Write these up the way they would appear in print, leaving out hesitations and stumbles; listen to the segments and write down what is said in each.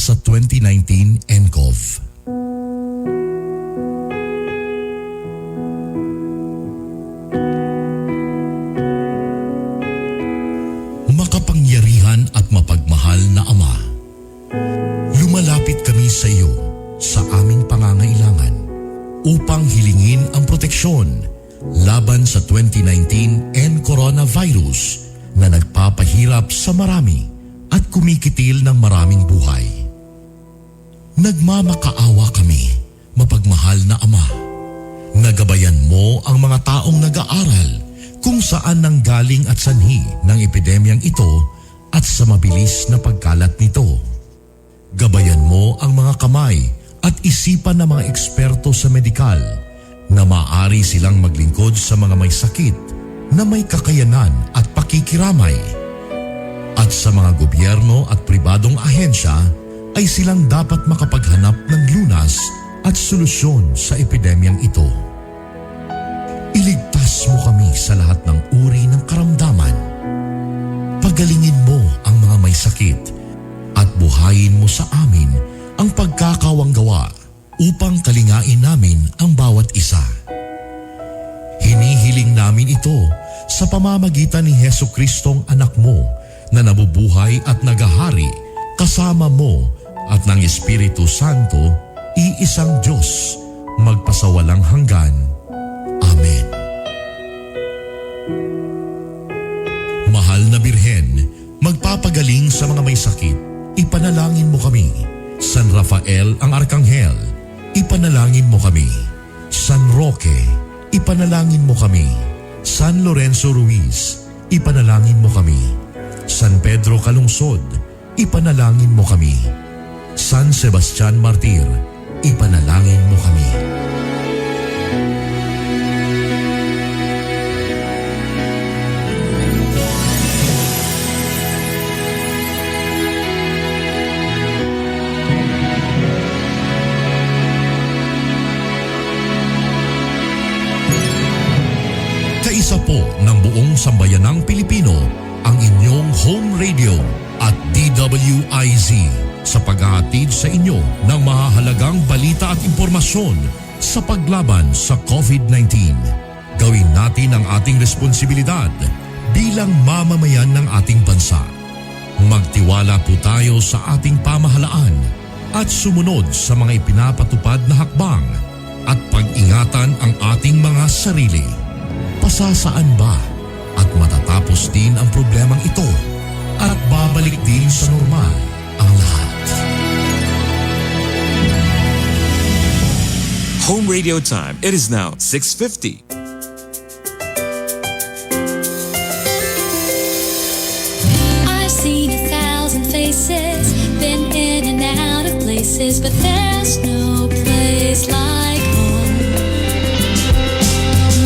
sa 2019 nCoV. Makapangyarihan at mapagmahal na Ama, lumalapit kami sa iyo sa aming pangangailangan upang hilingin ang proteksyon laban sa 2019 N coronavirus na nagpapahirap sa marami at kumikitil ng maraming buhay. Nagmamakaawa kami, mapagmahal na Ama. Nagabayan mo ang mga taong nag-aaral kung saan nanggaling at sanhi ng epidemyang ito at sa mabilis na pagkalat nito. Gabayan mo ang mga kamay at isipan ng mga eksperto sa medikal na maaari silang maglingkod sa mga may sakit na may kakayanan at pakikiramay. At sa mga gobyerno at pribadong ahensya ay silang dapat makapaghanap ng lunas at solusyon sa epidemyang ito. Iligtas mo kami sa lahat ng uri ng karamdaman. Pagalingin mo ang mga may sakit at buhayin mo sa amin ang pagkakawanggawa upang kalingain namin ang bawat isa. Hinihiling namin ito sa pamamagitan ni Heso Kristong anak mo na nabubuhay at nagahari kasama mo at ng Espiritu Santo, iisang Diyos, magpasawalang hanggan. Amen. Mahal na Birhen, magpapagaling sa mga may sakit, ipanalangin mo kami. San Rafael ang Arkanghel, ipanalangin mo kami. San Roque, ipanalangin mo kami. San Lorenzo Ruiz, ipanalangin mo kami. San Pedro Calungsod, ipanalangin mo kami. San Sebastian Martir, ipanalangin mo kami. Kaisa po ng buong sambayanang Pilipino ang inyong home radio at DWIZ sa paghahatid sa inyo ng mahahalagang balita at impormasyon sa paglaban sa COVID-19. Gawin natin ang ating responsibilidad bilang mamamayan ng ating bansa. Magtiwala po tayo sa ating pamahalaan at sumunod sa mga ipinapatupad na hakbang at pag-ingatan ang ating mga sarili. Pasasaan ba at matatapos din ang problemang ito at babalik din sa normal ang lahat? Home radio time. It is now 6:50. I've seen a thousand faces, been in and out of places, but there's no place like home.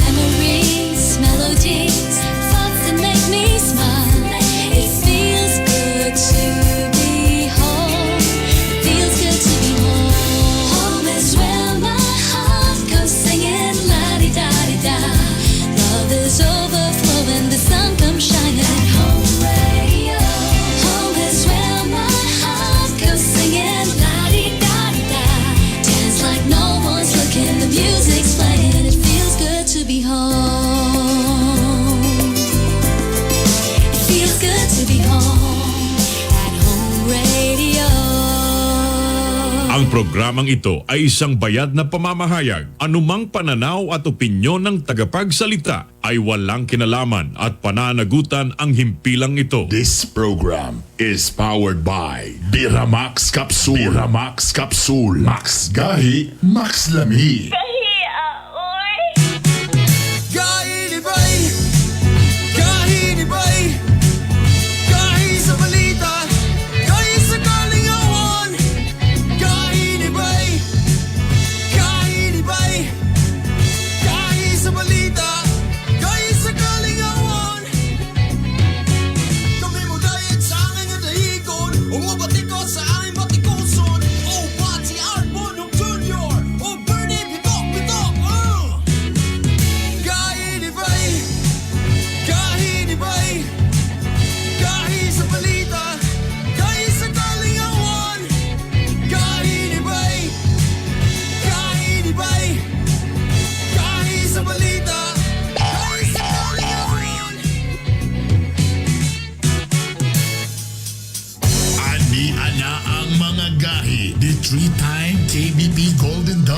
Memories, melodies, thoughts that make me smile. It feels good to be home. It feels good to be home. Home is where my heart goes singing la-di-da-di-da. Love is overflowing, the sun comes shining. Home radio. Home is where my heart goes singing la-di-da-di-da. Dance like no one's looking, the music's playing. It feels good to be home. It feels good to be home at Home Radio. Ang programang ito ay isang bayad na pamamahayag. Anumang pananaw at opinyon ng tagapagsalita ay walang kinalaman at pananagutan ang himpilang ito. This program is powered by Biramax Capsule. Biramax Capsule. Max Gahi, Max Lami. Gahi ni Bay, Gahi ni Bay, Gahi sa balita, Gahi sa kalingawan. Gahi ni Bay, Gahi ni Bay, Gahi sa balita, Gahi sa kalingawan. Kami mo dayat sa aming dahigon, Umubatikot sa aming batikuson. O Pati Art Bonong Jr. O Bernie Bitok.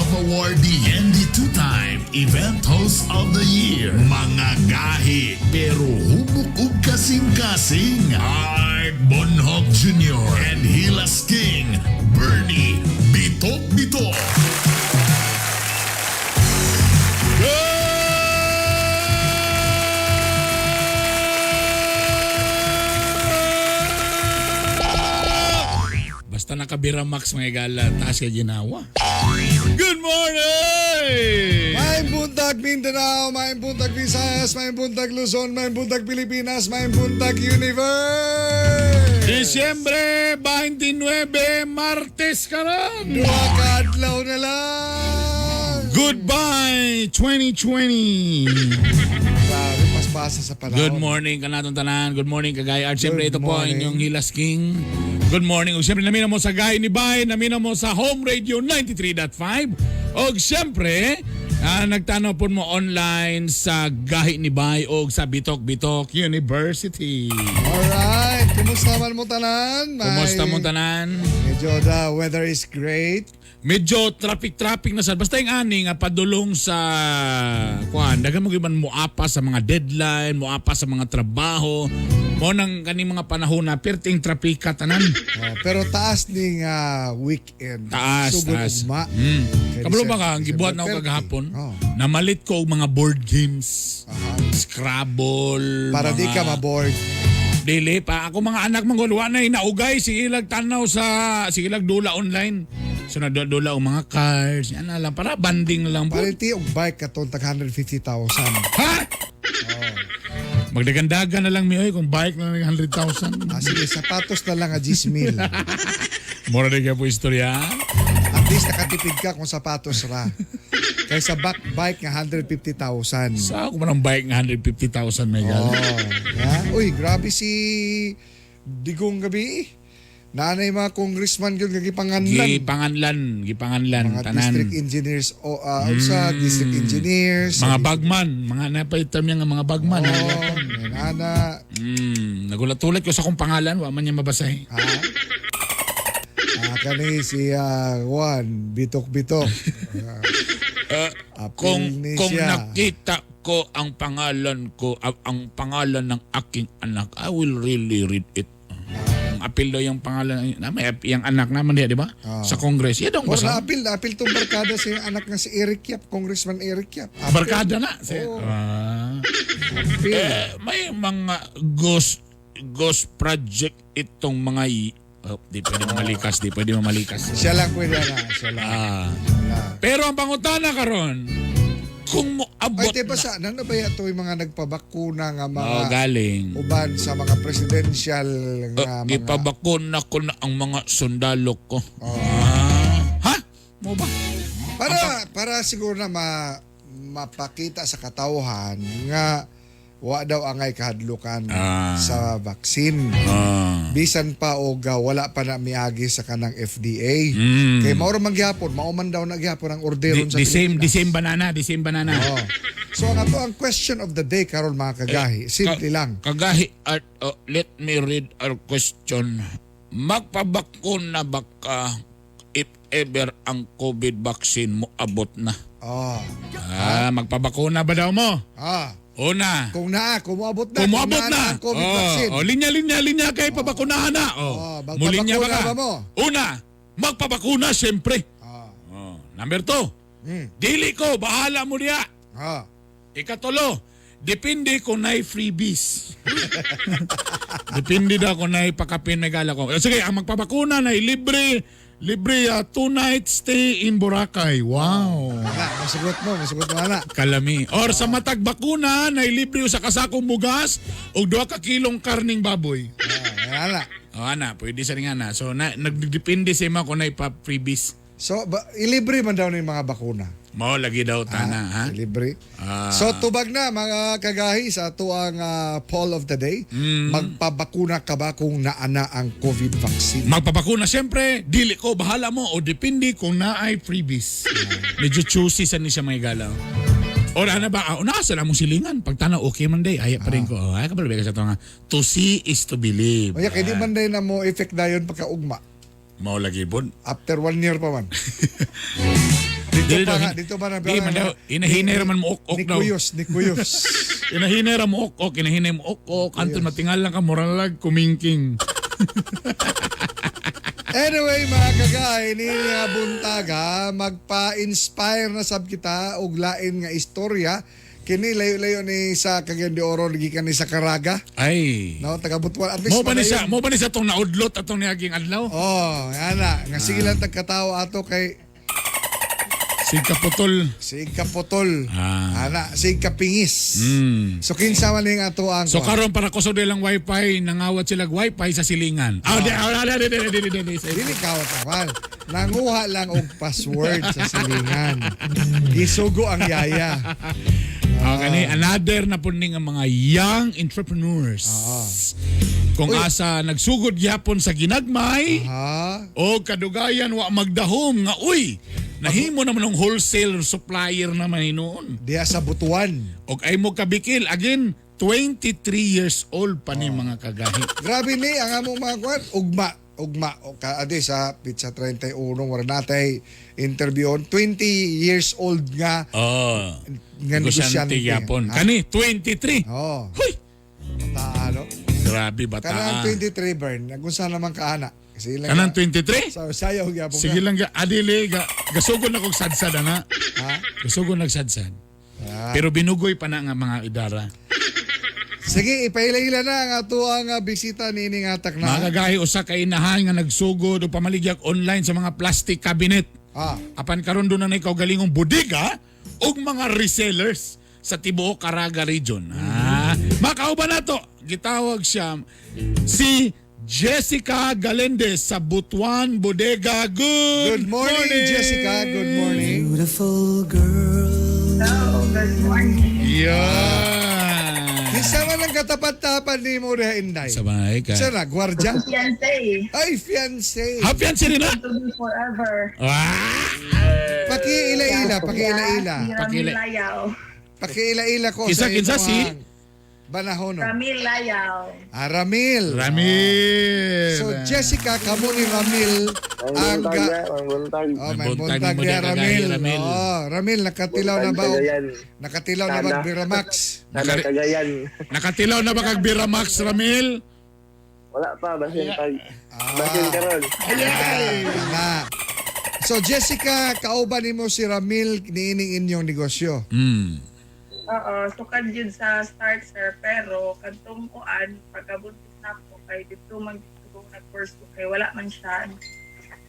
Love Awardee and the two-time Event Host of the Year. Mga gahi pero hubok ug kasing-kasing. Art Bonhoc Jr. and Hilas King Bernie Bitok Bitok. Basta nakabira max mga gala, taas kay ginawa. Good morning! Maayong buntag Mindanao, maayong buntag Visayas, maayong buntag Luzon, maayong buntag Pilipinas, maayong buntag Universe! Disyembre 29, Martes karon. Duha ka adlaw na lang! Goodbye 2020. Grabe, paspasa sa panahon. Good morning kanatong tanan. Good morning Kagay Art. Siyempre Good ito po ang morning. inyong Hilas King. Good morning. Ug siyempre namina mo sa Gay ni Bay, namina mo sa Home Radio 93.5. Og siyempre, nagtanaw po mo online sa Gahi ni Bay og sa Bitok Bitok University. Alright, kumusta man mo tanan? Kumusta mo tanan? Medyo the weather is great. Medyo traffic-traffic na sad. Basta yung ani nga padulong sa kuan, daghan mo gyud man moapa sa mga deadline, moapa sa mga trabaho. Mo nang kaning mga panahon na perting trapika tanan. Oh, pero taas ni nga weekend. Taas, Sugod taas. ugma. Kay Kabalo ba ka, ang December gibuhat na ako 30. kagahapon, Oh. namalit ko og mga board games. Scrabble. Para di mga- ka maboard. Dili pa. Ako mga anak mong wa na inaugay sige lag tanaw sa sige lag dula online. So nagdula og mga cards, yan na lang para banding lang po. Paliti og bike katong tag 150,000. Ha? Magdagandagan na lang mi oy kung bike na lang 100,000. Ah, sige, sapatos na lang a 10 mil. Mura din kaya po istorya. At least nakatipid ka kung sapatos ra. Kaysa back bike nga 150,000. Sa ako man ang bike nga 150,000 may Oh, gal. ha? Uy, grabe si Digong gabi. Nanay mga congressman yun nga gipanganlan. Gipanganlan, gipanganlan Mga tanan. district engineers o sa district engineers. Mga bagman, mga napay term niya nga mga bagman. Oh, ana. Nagulat-ulat ko sa akong pangalan, wa man niya mabasahin. Ha? Ah, kani si Juan Bitok Bitok. Ah, apil Kung ni kung siya. nakita ko ang pangalan ko, ang pangalan ng aking anak, I will really read it. Ang apil daw yung pangalan, na may yung anak naman diya, di ba? Sa Congress. Iya daw Or basa. naapil, naapil tong barkada sa iyang anak nga si Eric Yap, Congressman Eric Yap. Apil. Barkada na. Si, Oo. Ah. Apil. Eh, may mga ghost ghost project itong mga oh, di pwede mamalikas, di pwede mamalikas. Siya lang pwede na, siya lang. Ah. Na. Pero ang pangutana karon, kung mo abot Ay, di ba na. sa, ano ba yato yung mga nagpabakuna nga mga Oh, galing. uban sa mga presidential nga mga... Gipabakuna ko na ang mga sundalo ko. Ah. Ha? Mo ba? Para, para siguro na mapakita sa katawhan nga wa daw angay kahadlukan sa vaccine. Bisan pa og wala pa na miagi sa kanang FDA. Kay mao ra man gihapon, mao man daw na gihapon ang orderon sa The same, Pilipinas. the same banana, the same banana. Oo. So ang ato ang question of the day karon mga kagahi, simple lang. Kagahi at oh, let me read our question. Magpabakuna ba ka if ever ang COVID vaccine mo abot na? Oh. Ah, magpabakuna ba daw mo? Ah, Una. kung naa, kung moabot na, Kung moabot kung na. naa ang COVID oh, vaccine. Oh, linya, linya, linya kay pabakunahan na. Oh. Oh, magpabakuna Mulinya ba ka? ba mo? Una, magpabakuna siyempre. Ah. Oh. Number 2. Dili ko, bahala mo diya. Ah. Ikatulo, depende kung na'y freebies. Depende daw kung na'y pakapin may gala ko. Sige, ang magpabakuna na'y libre, libre 2 night stay in Boracay. Wow. Na, masugot mo ana. Kalami. Or sa matag bakuna, na'y libre sa kasakong bugas o 2 ka kilong karning baboy. Ah, ana. O ana, pwede sa rin ana. So na, nagdepende sa ima kung na'y pa freebies. So ba, ilibre man daw na yung mga bakuna. Mao lagi daw tana, ha? Libre. Ah. So tubag na mga kagahi sa ato ang poll of the day. Magpabakuna ka ba kung naana ang COVID vaccine? Magpapakuna siyempre, dili ko, bahala mo o depende kung naay freebies. Medyo choosy sa ni siya may galaw. Or ano ba, nasa na mong silingan. Pag tanaw, okay man day. Ay, pa rin ko. Oh, ay, kabalo ba ka sa ito nga. To see is to believe. Oya, kay di man day na mo effect dayon pagkaugma. Mao lagi pod. After one year pa man. Dito Dili pa daw, nga, dito pa na. Di man daw, inahinay ra man mo ok-ok Ni daw. Kuyos, ni Kuyos. Inahinay ra mo ok-ok, inahinay mo ok-ok. Anton matingal lang ka, moralag, kumingking. Anyway, mga kagay, ni nga buntag ha, magpa-inspire na sab kita og lain nga istorya. Kini layo-layo ni sa Cagayan de Oro gikan ni sa Caraga. Ay. No, taga Butuan. At least Mo ba ni siya, madayon. mo ba ni siya tong naudlot atong niaging adlaw? Oh, ana, nga sige lang tagkatawo ato kay Sig kaputol. Sig kaputol. Ah. Ana, sig kapingis. So kinsa man ning ato ang So karon para kusog nilang wifi, nangawat sila wifi sa silingan. Ah, di, ah, di, di, di, di, di, di, di. Dili kawat awan. Nanguha lang og password sa silingan. Gisugo ang yaya. Ah, kani another na pud ning ang mga young entrepreneurs. Kung Uy. asa nagsugod gyapon sa ginagmay Ha? o kadugayan wa magdahom nga uy, nahimo naman ang wholesale supplier naman hinuon. Diya sa Butuan. Og ay mo kabikil again 23 years old pa ni mga kagahi. Grabe ni ang among mga kwan, ugma, ugma o ka adi sa Pizza 31 wala natay interview on 20 years old nga Oh. nga Negosyante negosyante. gyapon. Ah, Kani 23. Oh, Huy, taano. grabe bata. Kanang 23 burn, nagunsa naman kaana. Kasi lang Kanang 23? Sa sayaw gyapon. Sige lang ga adili ga gasugod na kog sadsad ana. Ha? Gasugod nagsadsad. Ah. Pero binugoy pa na nga mga idara. Sige, ipaila-ila na ang ato ang bisita niining hatak Mga na. kagahi usa ka inahan nga nagsugod o pamaligyag online sa mga plastic cabinet. Ah, Apan karon doon na ikaw galingong bodega ug mga resellers sa tibuok Caraga region. Ah, makauban nato. Gitawag siya si Jessica Galendez sa Butuan Bodega. Good, good morning, Jessica. Good morning. Beautiful girl. Hello, good morning. Yeah. Kinsa man ang katapat-tapat ni mo diha Inday? Sabay ka. Sir, na, gwardya? Fiancé, Ay, fiancé. Happy yan sila. to be forever. Ah! Pakiila-ila, pakiila-ila. Si Ramil Layaw. Pakiila-ila ko Kinsa, sa kinsa, si? imuhang Banahono. Ramil Layaw. Ah, Ramil. Ramil. So, Jessica, kamo ni Ramil Ang ang buntag ga... na, ang buntag. Oh, may May buntag buntag mo niya, diya, Ramil. Ramil. Oh, Ramil, nakatilaw na ba? Cagayan. Nakatilaw na ba Sana. Biramax? Sana Cagayan. Nakatilaw na ba kag Biramax, Ramil? Wala pa, basin pag. Basin karon. Na. So, Jessica, kauban nimo si Ramil niining inyong negosyo. Oo, sukad yun sa start, sir. Pero, kadtong kuan, pagkabuntis na ako, kay dito man dito nag-course ko, kay wala man siya.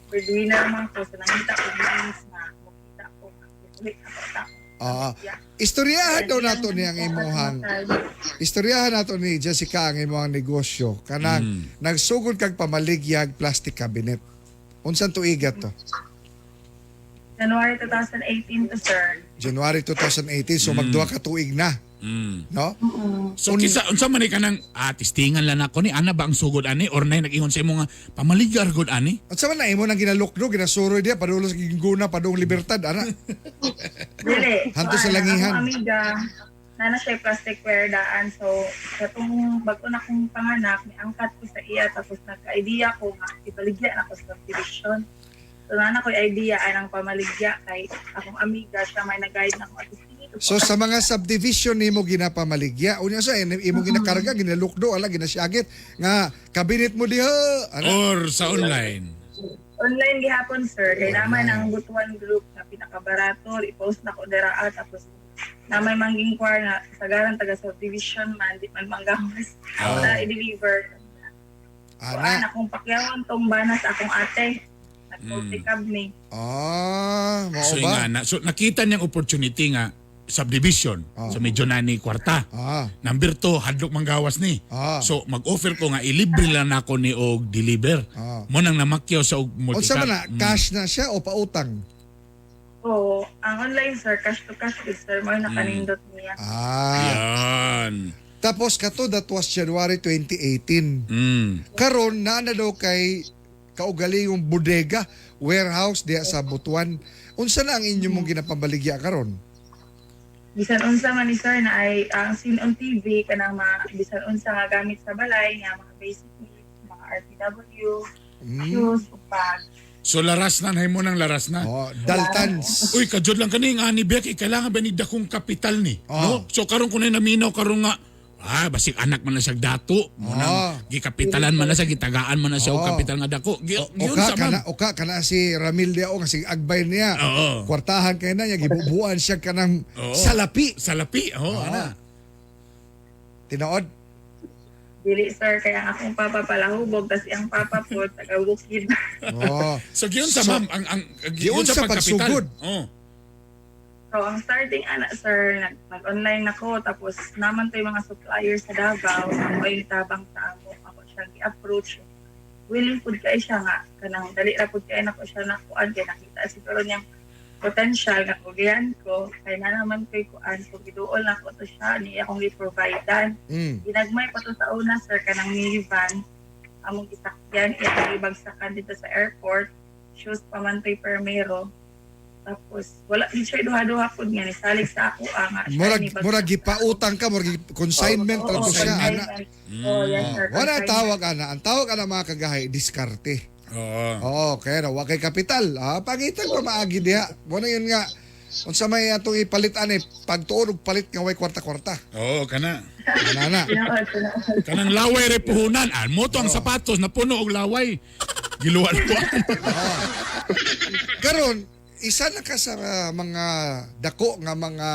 Breadwinner man ko, so nangita ko means na, makita ko, ulit ako ta. Ah, istoryahan daw nato ni ang imuhang istoryahan nato ni Jessica ang imuhang negosyo kanang nagsugod kag pamaligyag plastic cabinet. Unsan tuiga to? January 2018 to, sir. January 2018, so magduha ka tuig na, no? So kinsa unsa man ni kanang tistingan lang nako ni ana ba ang sugod ani or nay nag-ingon sa imo nga pamaligyar gud ani? Unsa man na imo nang ginalukdo, ginasuroy diya padulo sa Ginguna, padung Libertad ana. Dili. Hanto sa Kuan, langihan. Akong amiga, na na siya plasticware daan. So, katong bago na akong panganak, may angkat ko sa iya. Tapos nagka-idea ko nga, ibaligya na ko sa subdivision. So, na ko idea ay ang pamaligya kay akong amiga siya may nag-guide na ko. At tingin So sa mga subdivision nimo ginapamaligya, unya sa imo ginakarga, ginalukdo, ala ginasyagit nga cabinet mo diha. Ana. Or sa online. Online gihapon, sir. Kay naman ang Butuan group na pinakabarato, i-post na ko dira tapos na may mangging kwar na sagaran taga subdivision man, di man manggawas. Oh. Na i-deliver. Ana. Kuan, akong pakyawan tong bana sa akong ate. Nag-multicab ni. Ah, mao So ba? nga na, so nakita niyang opportunity nga subdivision. So medyo nani kwarta. Ah. Number 2, hadlok manggawas ni. Ah. So mag-offer ko nga ilibre lang nako ni og deliver. Ah. Mo nang namakyaw sa og Unsa multicab. man na, cash na siya o pautang? So, ang online sir, cash to cash with sir, mo yung nakanindot niya. Ah. Yan. Tapos kato that was January 2018. Karon naa na daw kay kaugalingong bodega, warehouse diha sa Butuan. Unsa na ang inyo mong ginapambaligya karon? Bisan unsa man ni sir na ay ang scene on TV kanang mga bisan unsa nga gamit sa balay nga mga basic needs, mga RPW, shoes, ug bag. So laras na, mo ng laras na. Oh, Daltans. Uy, kajud lang kani nga ni Becky, kailangan ba ni dakong kapital ni? Oh. No? So karon ko na naminaw karon nga basig anak man na siya dato. Mo nang Oh. gikapitalan man na siya, gitagaan man na siya og Oh. kapital nga dako. Giun Oka sa ma'am. kana, oka kana si Ramil dia o kasi agbay niya. Oo. Kwartahan kay na niya gibubuan siya kanang Oo. salapi. Salapi, oh, ana. Tinuod. Dili sir, kaya ang akong papa palahubog, tas iyang papa po, taga bukid. Oh. So giun sa So, ma'am ang giun sa pagkapital. pagsugod. Oh. So, ang starting ana sir, nag-online ako tapos naman to yung mga supplier sa Davao, ako ay tabang sa amo, ako siya gi-approach. Willing pud kay siya nga kanang dali ra pud kay nako siya nakuan kay nakita siguro niyang potential nga kugian ko kay na naman kay kuan, so giduol nako to siya ni akong gi-providean. Ginagmay pa to sa una sir kanang minivan among gisakyan, iyang gibagsakan dito sa airport, shoes pa man to'y permero. Tapos wala di siya duha-duha pud nga nisalig sa ako nga siya Murag ni bagsak. murag gipautang ka, murag consignment ra Oo, to siya ana. consignment. Oh, yes sir. Wala consignment. tawag ana. Ang tawag ana mga kagahay diskarte. Oo. Oo, kaya na wa kay kapital. Ah, pangitan pa maagi diha. Mo na yun nga. Unsa may atong ipalit ani pagtuon og palit nga way kwarta-kwarta. Oo, kana. Ana na. Tinuod, tinuod. Kanang laway re puhunan. Ah, mo to ang sapatos napuno og laway. Giluwa-luwa. Karon isa na ka sa mga dako nga mga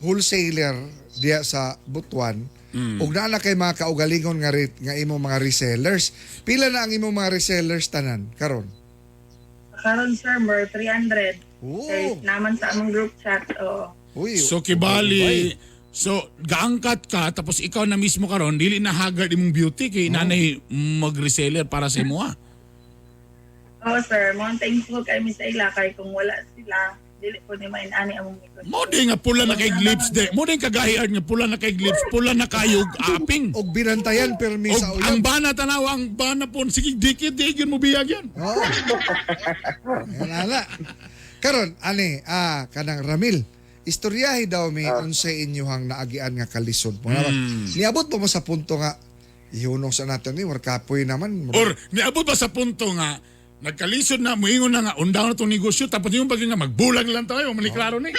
wholesaler diya sa Butuan. Ug naa na kay mga kaugalingon nga nga imong mga resellers. Pila na ang imong mga resellers tanan karon? Karon sir, more 300. Oo. Kay naman sa among group chat. Oo. Uy, So kibali, so gaangkat ka tapos ikaw na mismo karon dili na haggard imong beauty kay nanay mag-reseller para sa imo ah. Oo sir, mo thankful kay mi sa ila kay kung wala sila dili po ni main-ani among negosyo. Mo di nga pula na kay lips de. Mo di kagahian nga pula na kay lips, pula na kayog aping. Og binantayan permi sa Og uyab. ang bana tanaw ang bana pon sige dikit di gyud mo biyag yan. Oo. Ayan, ana. Karon ani kanang Ramil. Istoryahe daw mi unsay inyohang naagian nga kalisod mo. Niabot ba mo sa punto nga ihunong sa nato ni warkapoy naman. Or niabot ba sa punto nga nagkalisod na muingon na nga undaw na tong negosyo tapos yung bagay nga magbulag lang tayo maniklaro ni.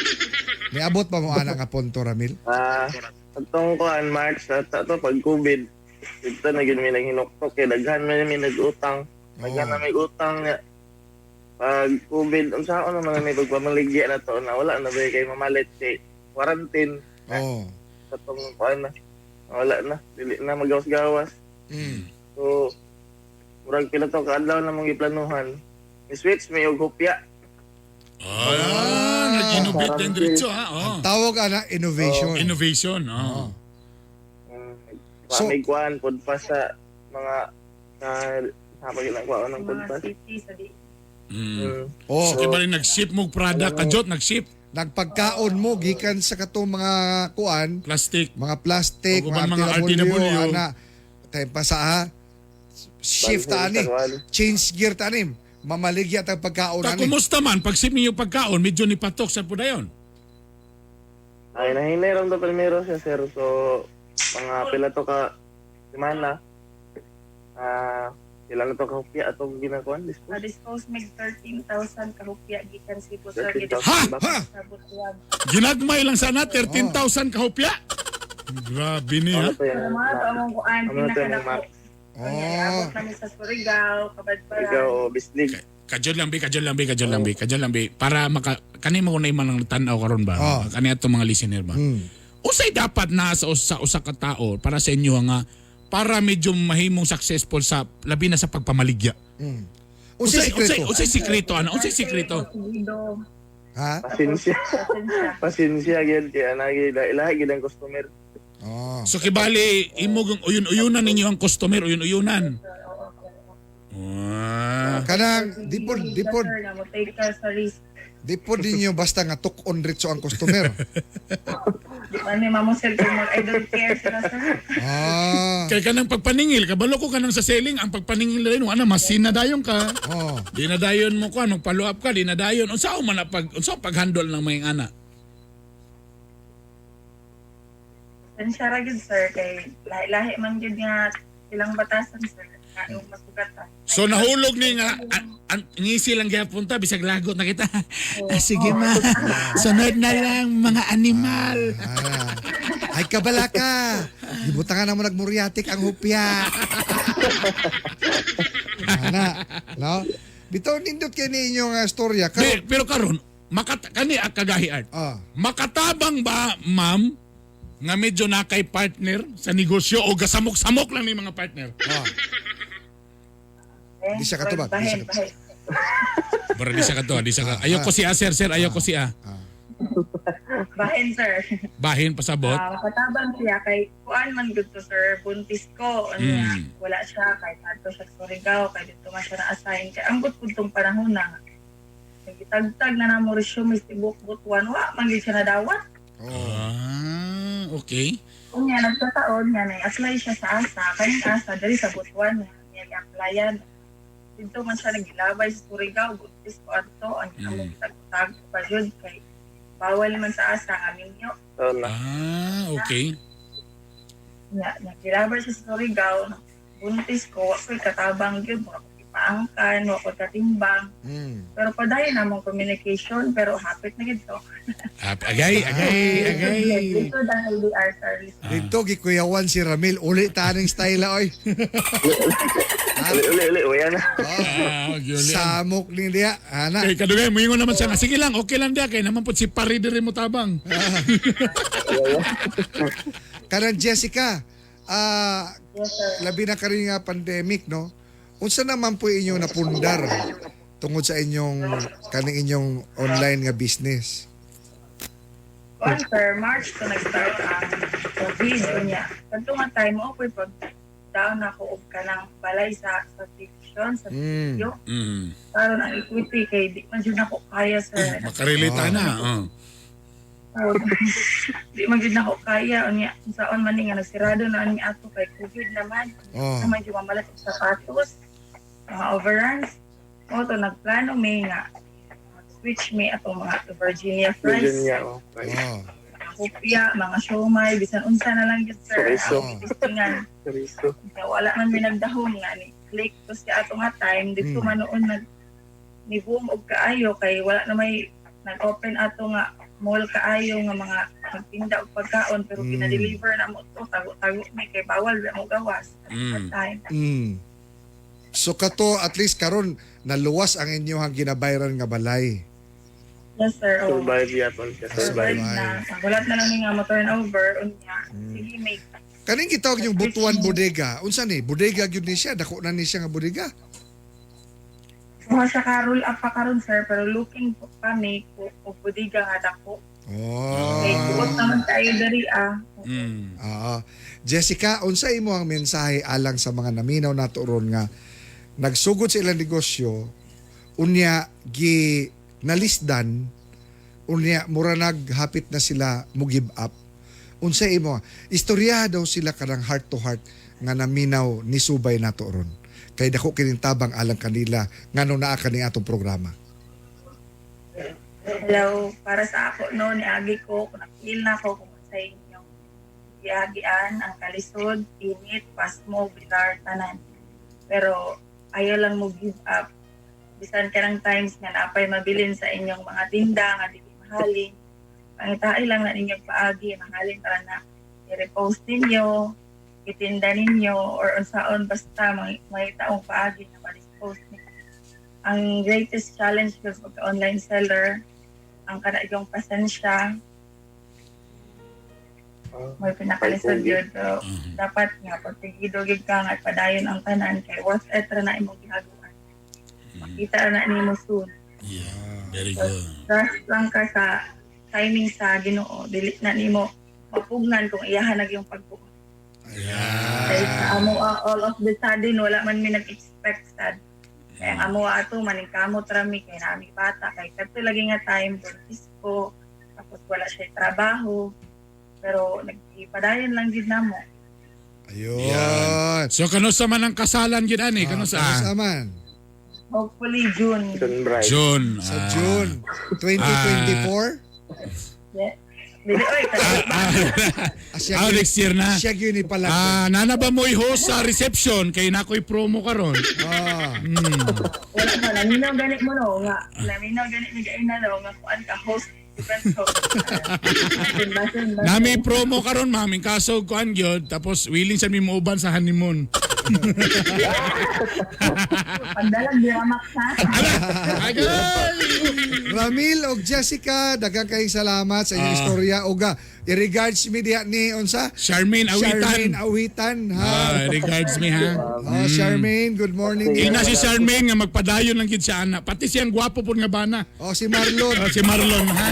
Niabot ba mo ana nga punto Ramil? Atong kuan March at ato pag COVID dito na gyud mi naghinuktok kay daghan man mi nag-utang. Daghan na may utang nga. Pag COVID unsa ako naman may pagpamaligya na to na wala na ba kay mamalit kay quarantine. Oh. Atong kuan na. Wala na, dili na magawas-gawas. So murag pila to kaadlaw na mong giplanuhan. Ni-switch may og hopya. Nag-innovate din diretso ha. Oh. Ang tawag ana innovation. Oh, innovation, oh. So, may kuan pod pa sa mga sa pag ng pod pa. City sa di. Oh. So, kibali nag-ship mo product ka jot nag-ship. Nagpagkaon mo gikan sa katong mga kuan, plastic, mga plastic, O, uban mga mga RTW, RTW. ana. Tay pa sa ha. Shift ta ani. Change gear ta ani. Mamaligya tag pagkaon Ta ani. kumusta man pag ship ninyo pagkaon medyo ni patok sa pudayon. Ay, nahinay ram to primero siya, sir. So, mga pila to ka semana. Pila na to ka hupya atong ginakuan. Dispose. Na-dispose mig 13,000 ka hupya gikan Cebu sir. 13,000 Ha? Ha? Sa Butuan. Ginagmay lang sana 13,000 ka hupya. Grabe ni ha. So, mga to among kuan Ano to yung pinakadako. max? Oh. Abot kami sa Surigao, Kabadbaran. Ikaw, Bislig. Kajol lang bi, kajol lang bi, kajol lang bi, kajol lang bi para maka kani mo na man ang tan-aw karon ba? Kani atong mga listener ba? Usay dapat na sa usa ka tao para sa inyo nga para medyo mahimong successful sa labi na sa pagpamaligya. Unsay sikreto? Unsay sikreto ana? Unsay sikreto? Ha? Pasensya. Pasensya gyud kay anagi ilahi gyud ang customer. Oh. So kibali imo gang uyun-uyunan ninyo ang customer, uyun-uyunan. Kanang di pod di pod Sir, nga mo take ka sa risk. di pod ninyo basta nga tuk-on ritso ang customer. Di man ni mamo sir kung mag I don't care sila sir. Ah. Kay kanang pagpaningil, kabalo ko kanang sa selling, ang pagpaningil na rin, ana masin na dayon ka. Oh. Di na dayon mo ko, magpalo up ka, di na dayon. Unsa man na pag unsa pag-handle ng mga ana? Pasensya ra gyud sir kay lahi-lahi man gyud nga ilang batasan sir. Yung masugatan. So nahulog ni nga ngisi lang gyapon ta bisag lagot na kita. Ah, sige ma. Sunod na lang mga animal. Ah. Ay kabala ka. Gibutangan na mo nagmuriatic ang hupya. Ana, no? Bitaw nindot kay ni inyong storya. Pero karon makat kani ang kagahi art. Makatabang ba, ma'am, nga medyo na kay partner sa negosyo o gasamok-samok lang ni mga partner? Eh, Di siya katubag, di siya Bahin, bahin. Pero di siya kato, di siya ka. Ayoko siya, sir, sir, ayoko siya. Bahin, sir. Bahin pasabot. Ah, katabang siya kay kuan man gud to, sir, buntis ko. Unya, wala siya kay adto siya sa Surigao kay dito man siya na-assign kay ambot pud tong panahon na. Nagitagtag na namo resume tibok butuan wa man gyud siya nadawat. Ah, okay. Unya nagkataon nga nag-apply siya sa ASA, kaning ASA diri sa Butuan nga niya gi-applyan. Dito man siya nagilabay sa Surigao, buntis ko adto, ang among gitagtag pa jud kay bawal man sa ASA nga minyo. Ah, okay. Nga nagilabay siya sa Surigao, buntis ko, wa ko'y katabang gyud, wa ko'y ipaangkan, wa ko'y katimbang. Pero padayon namong communication, pero hapit na gid to. Ah, agay, agay, agay. Dito dahil LDR service. Dito gikuyawan si Ramil uli taning style oy. Uli, uli, uli, wala na. Ah, gyud. Samok ni diya, ana. Kay kadugay moingon naman siya nga sige lang, okay lang diya kay naman pud si pari diri mo tabang. Karon Jessica, labi na karon nga pandemic, no? Unsa naman po inyong napundar tungod sa inyong kaning inyong online nga business? Kuan sir, March to nag-start ang COVID unya. Kadto nga time mo ko'y pag down ako og kanang balay sa subscription sa video. Karon ang equity kay di man jud nako kaya, sir. Makarelate na. Oh. Oh, di man jud nako kaya unya unsaon man ni nga nagsirado na ani ato kay COVID naman. Oh. Naman jud mamalat og sapatos, mga overruns. Mo to nagplano may nga switch may atong mga to Virginia fries. Virginia, oh. Oh. Mga hopya, mga siomay, bisan unsa na lang gyud, sir. Chorizo. Ang testingan. Chorizo. Kaya wala man may nagdahom nga ni click to siya ato nga time dito man noon nag ni boom og kaayo kay wala na may nag-open ato nga mall kaayo nga mga nagtinda og pagkaon pero gina-deliver na mo to tago-tago may kay bawal ra mo gawas at that time. So kato at least karon naluwas ang inyong ginabayran nga balay. Yes sir. Oh. Survive yapon siya. Survive Survive. na. Wala na lang ni nga mo turnover unya. Sige may Kaning gitawag yung Butuan Bodega, unsa ni? Bodega gyud ni siya, dako na ni siya nga bodega. Kuha siya ka roll up pa karon, sir, pero looking po kami og bodega nga dako. Oh. Kay kuot naman tayo diri ah. Oo. Jessica, unsa imo ang mensahe alang sa mga naminaw nato ron nga nagsugod sa ilang negosyo, unya gi nalisdan, unya mura naghapit na sila mo give up? Unsa imo istorya daw sila kanang heart to heart nga naminaw ni subay nato ron? Kay dako kining tabang alang kanila ngano naa kani atong programa. Hello, para sa ako no, niagi ko, kung na-feel na ako kung sa inyong giagian, ang kalisod, init, pasmo, bilar, tanan. Pero ayaw lang mo give up. Bisan ka ng times nga naapay mabilin sa inyong mga tinda, nga dili mahalin. Pangitain lang na ninyong paagi, mahalin para na i-repost ninyo, itinda ninyo, or unsaon basta may taong paagi na ma-dispose ninyo. Ang greatest challenge ko pag online seller, ang kana yung pasensya, may pinakalisod yun. Pero dapat nga, pag tigido gid ka nga, padayon ang tanan, kay worth it ra na imong ginagawa. Makita ra na nimo soon. Yeah, very good. Trust lang ka sa timing sa Ginoo. Dili na nimo mapugnan kung iyahan na yung pagbuot. Kay sa amo all of the sudden wala man mi nag-expect sad. Kaya ang amo ato maningkamot ra mi kay nami bata kay kadto lagi nga time buntis ko tapos wala siya trabaho pero nagpadayon lang gid namo. Ayun. So kanusa man ang kasalan gid ani, kanusa? Kanusa man? Hopefully June. June bride. June. Sa June 2024? Yeah. Dili oy, Siya Ah, next year na. Siya gyud ni pala. Ah, nana ba mo'y host sa reception kay nakoy promo karon? Ah. Wala pa, naminaw ganit mo no nga. Naminaw ganit mi gain na no nga kuan ka host, event host. Basin, basin, basin. Nami promo karon ma'am, in kaso kuan gyud tapos willing sa mi mooban sa honeymoon. Pagdalag diramak ha. Ramil og Jessica, daghang kayong salamat sa inyong istorya og i-regards mi diha ni unsa? Charmaine Awitan. Charmaine Awitan ha. Ah, regards me ha. Oh, Charmaine, good morning. Ina si Charmaine nga magpadayon lang gid siya ana. Pati siyang gwapo pud nga bana. Oh, si Marlon. Oh, si Marlon ha.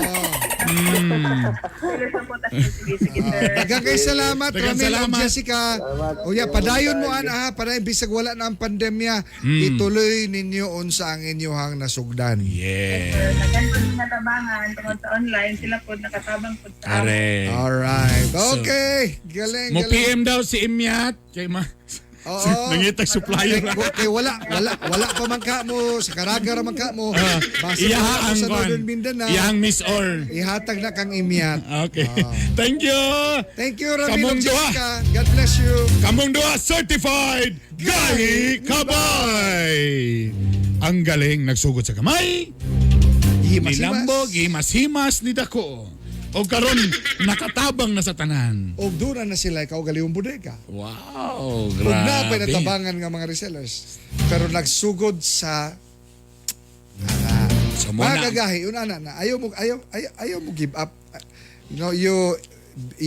Sige, sa po, sige, sige, sir. Daghang kayong salamat, Daghang Ramil og salamat. Jessica. Salamat. O ya, padayon mo ana ha, padayon bisag wala na ang pandemya, ituloy ninyo unsa ang inyohang nasugdan. Yeah. Daghan po yung natabangan tungod sa online, sila po nakatabang po sa amo. Are. Alright. Okay. Galing, Mo galing. PM daw si Imyat kay ma. Oo. Nangitag supplier. Kay wala, wala, wala pa man ka mo, sa Caraga ra man ka mo. Basta Iyaha wala mo ang sa kuan. Northern Mindanao. Iyahang Miss Or. Ihatag na kang imyat. Okay. Thank you. Thank you, Ramil Kamong og duha. Jessica. God bless you. Kamong duha certified Gahi Kabay. Ang galing nagsugod sa kamay. Himas-himas. Nilambog, himas-himas ni dako. O karon nakatabang na sa tanan. Og doon na sila ikaw galihong bodega. Wow, Ug grabe. na pa'y natabangan nga mga resellers. Pero nagsugod sa So, mga muna, kagahi, una na na. Ayaw mo ayaw, ayaw, ayaw mo give up. You know, you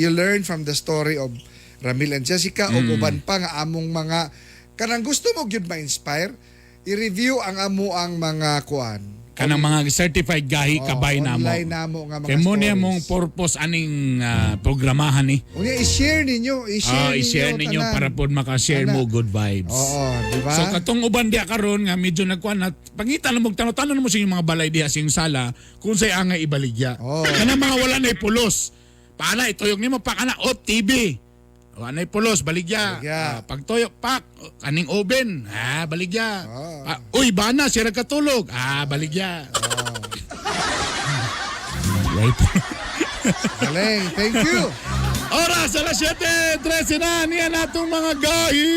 learn from the story of Ramil and Jessica ug uban pa nga among mga kanang gusto mo gyud ma-inspire, i-review ang amo ang mga kuan. Kanang mga certified gahi Oh, kabay namo. online namo nga mga Kay mo niya stories. mong purpose aning programahan ni. Unya i-share ninyo, i-share Ah, i-share ninyo tanan. para po maka-share Ana. mo good vibes. Oo, di ba? So katong uban diha karon nga medyo nagkuan na pangita na mo tanon mo sa inyong mga balay diha sa inyong sala kung say angay ibaligya. Oo. Kanang mga wala na pulos. Paana ituyok nimo pa kana off TV. Wala na pulos baligya. Baligya. Ah, pagtuyok pak kaning oven. Ah, baligya. Oo. Ah, uy bana sira katulog. Ah, baligya. Right. Galing. Thank you. Oras alas 7:13 na niya natong mga gahi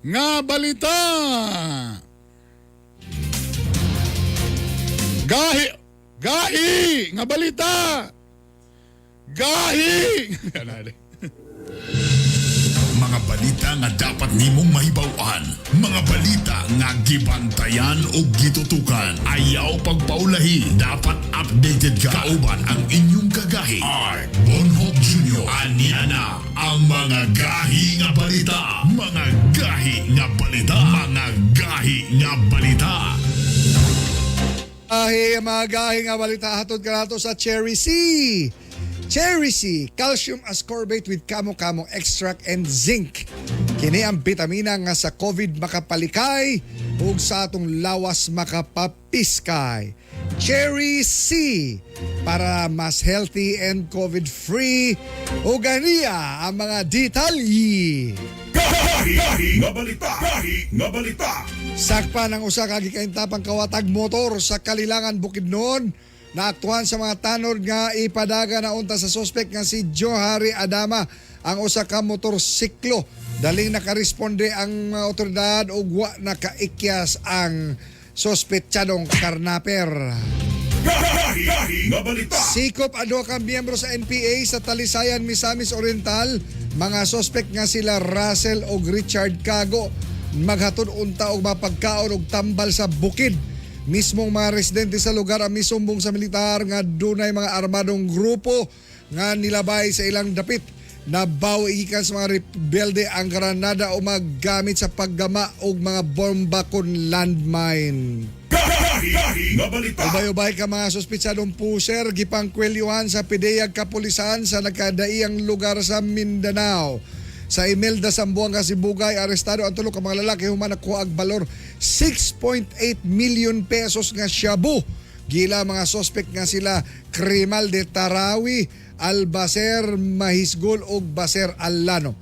nga balita. Gahi gahi nga balita. Gahi. Mga balita nga dapat nimong mahibaw-an. Mga balita nga gibantayan o gitutukan. Ayaw pagpaulahi. Dapat updated ka. Kauban ang inyong kagahi. Art Bonhoc Jr. Ania na ang mga gahi nga balita. Mga gahi nga balita. Mga gahi nga balita. Ahi, mga gahi nga balita hatod kanato sa Cherry C. Cherry C, calcium ascorbate with kamo-kamo extract and zinc. Kini ang bitamina nga sa COVID makapalikay ug sa atong lawas makapapiskay. Cherry C para mas healthy and COVID-free. Ug ganiya ang mga detalye. Gahi nga balita. Gahi nga balita. Sakpa ng usa ka gikaintapang kawatag motor sa Kalilangan, Bukidnon. Naaktuhan sa mga tanod nga ipadaga na unta sa suspect nga si Johari Adama ang usa ka motorsiklo. Daling nakaresponde ang mga otoridad ug wa nakaikyas ang sospetsadong karnaper. Gahi nga balita. Sikop ang duha ka miyembro sa NPA sa Talisayan, Misamis Oriental. Mga suspect nga sila Russell ug Richard Cago maghatod unta og mapagkaon og tambal sa bukid. Mismong mga residente sa lugar ang misumbong sa militar nga dunay mga armadong grupo nga nilabay sa ilang dapit. Nabawi gikan sa mga rebelde ang granada o mga gamit sa paggama og mga bomba kon landmine. Gahi nga balita. Ubay-ubay ka mga suspitsadong puser, gipangkwelyuhan sa PDEA kapulisan sa nagkadaiyang lugar sa Mindanao. Sa Imelda, Zamboanga, Sibugay, arestado ang tulo ka mga lalaki human nakuha og balor 6.8 million pesos nga shabu. Gila mga suspect nga sila Crimal de Tarawi, Albacer Mahisgol ug Baser Alano.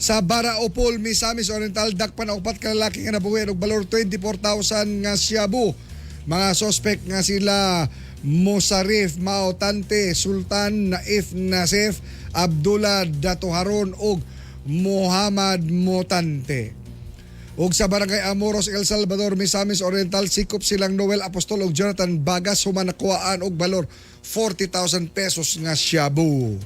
Sa Baraopol, Misamis Oriental, dakpan ang upat ka lalaki nga nabuhi og balor 24,000 nga shabu. Mga suspect nga sila Musarif Maotante, Sultan Naif Nasif, Abdullah Datoharon ug Muhammad Motante. Ug sa Barangay Amoros, El Salvador, Misamis Oriental, sikop silang Noel Apostol ug Jonathan Bagas human nakuhaan og balor 40,000 pesos nga shabu.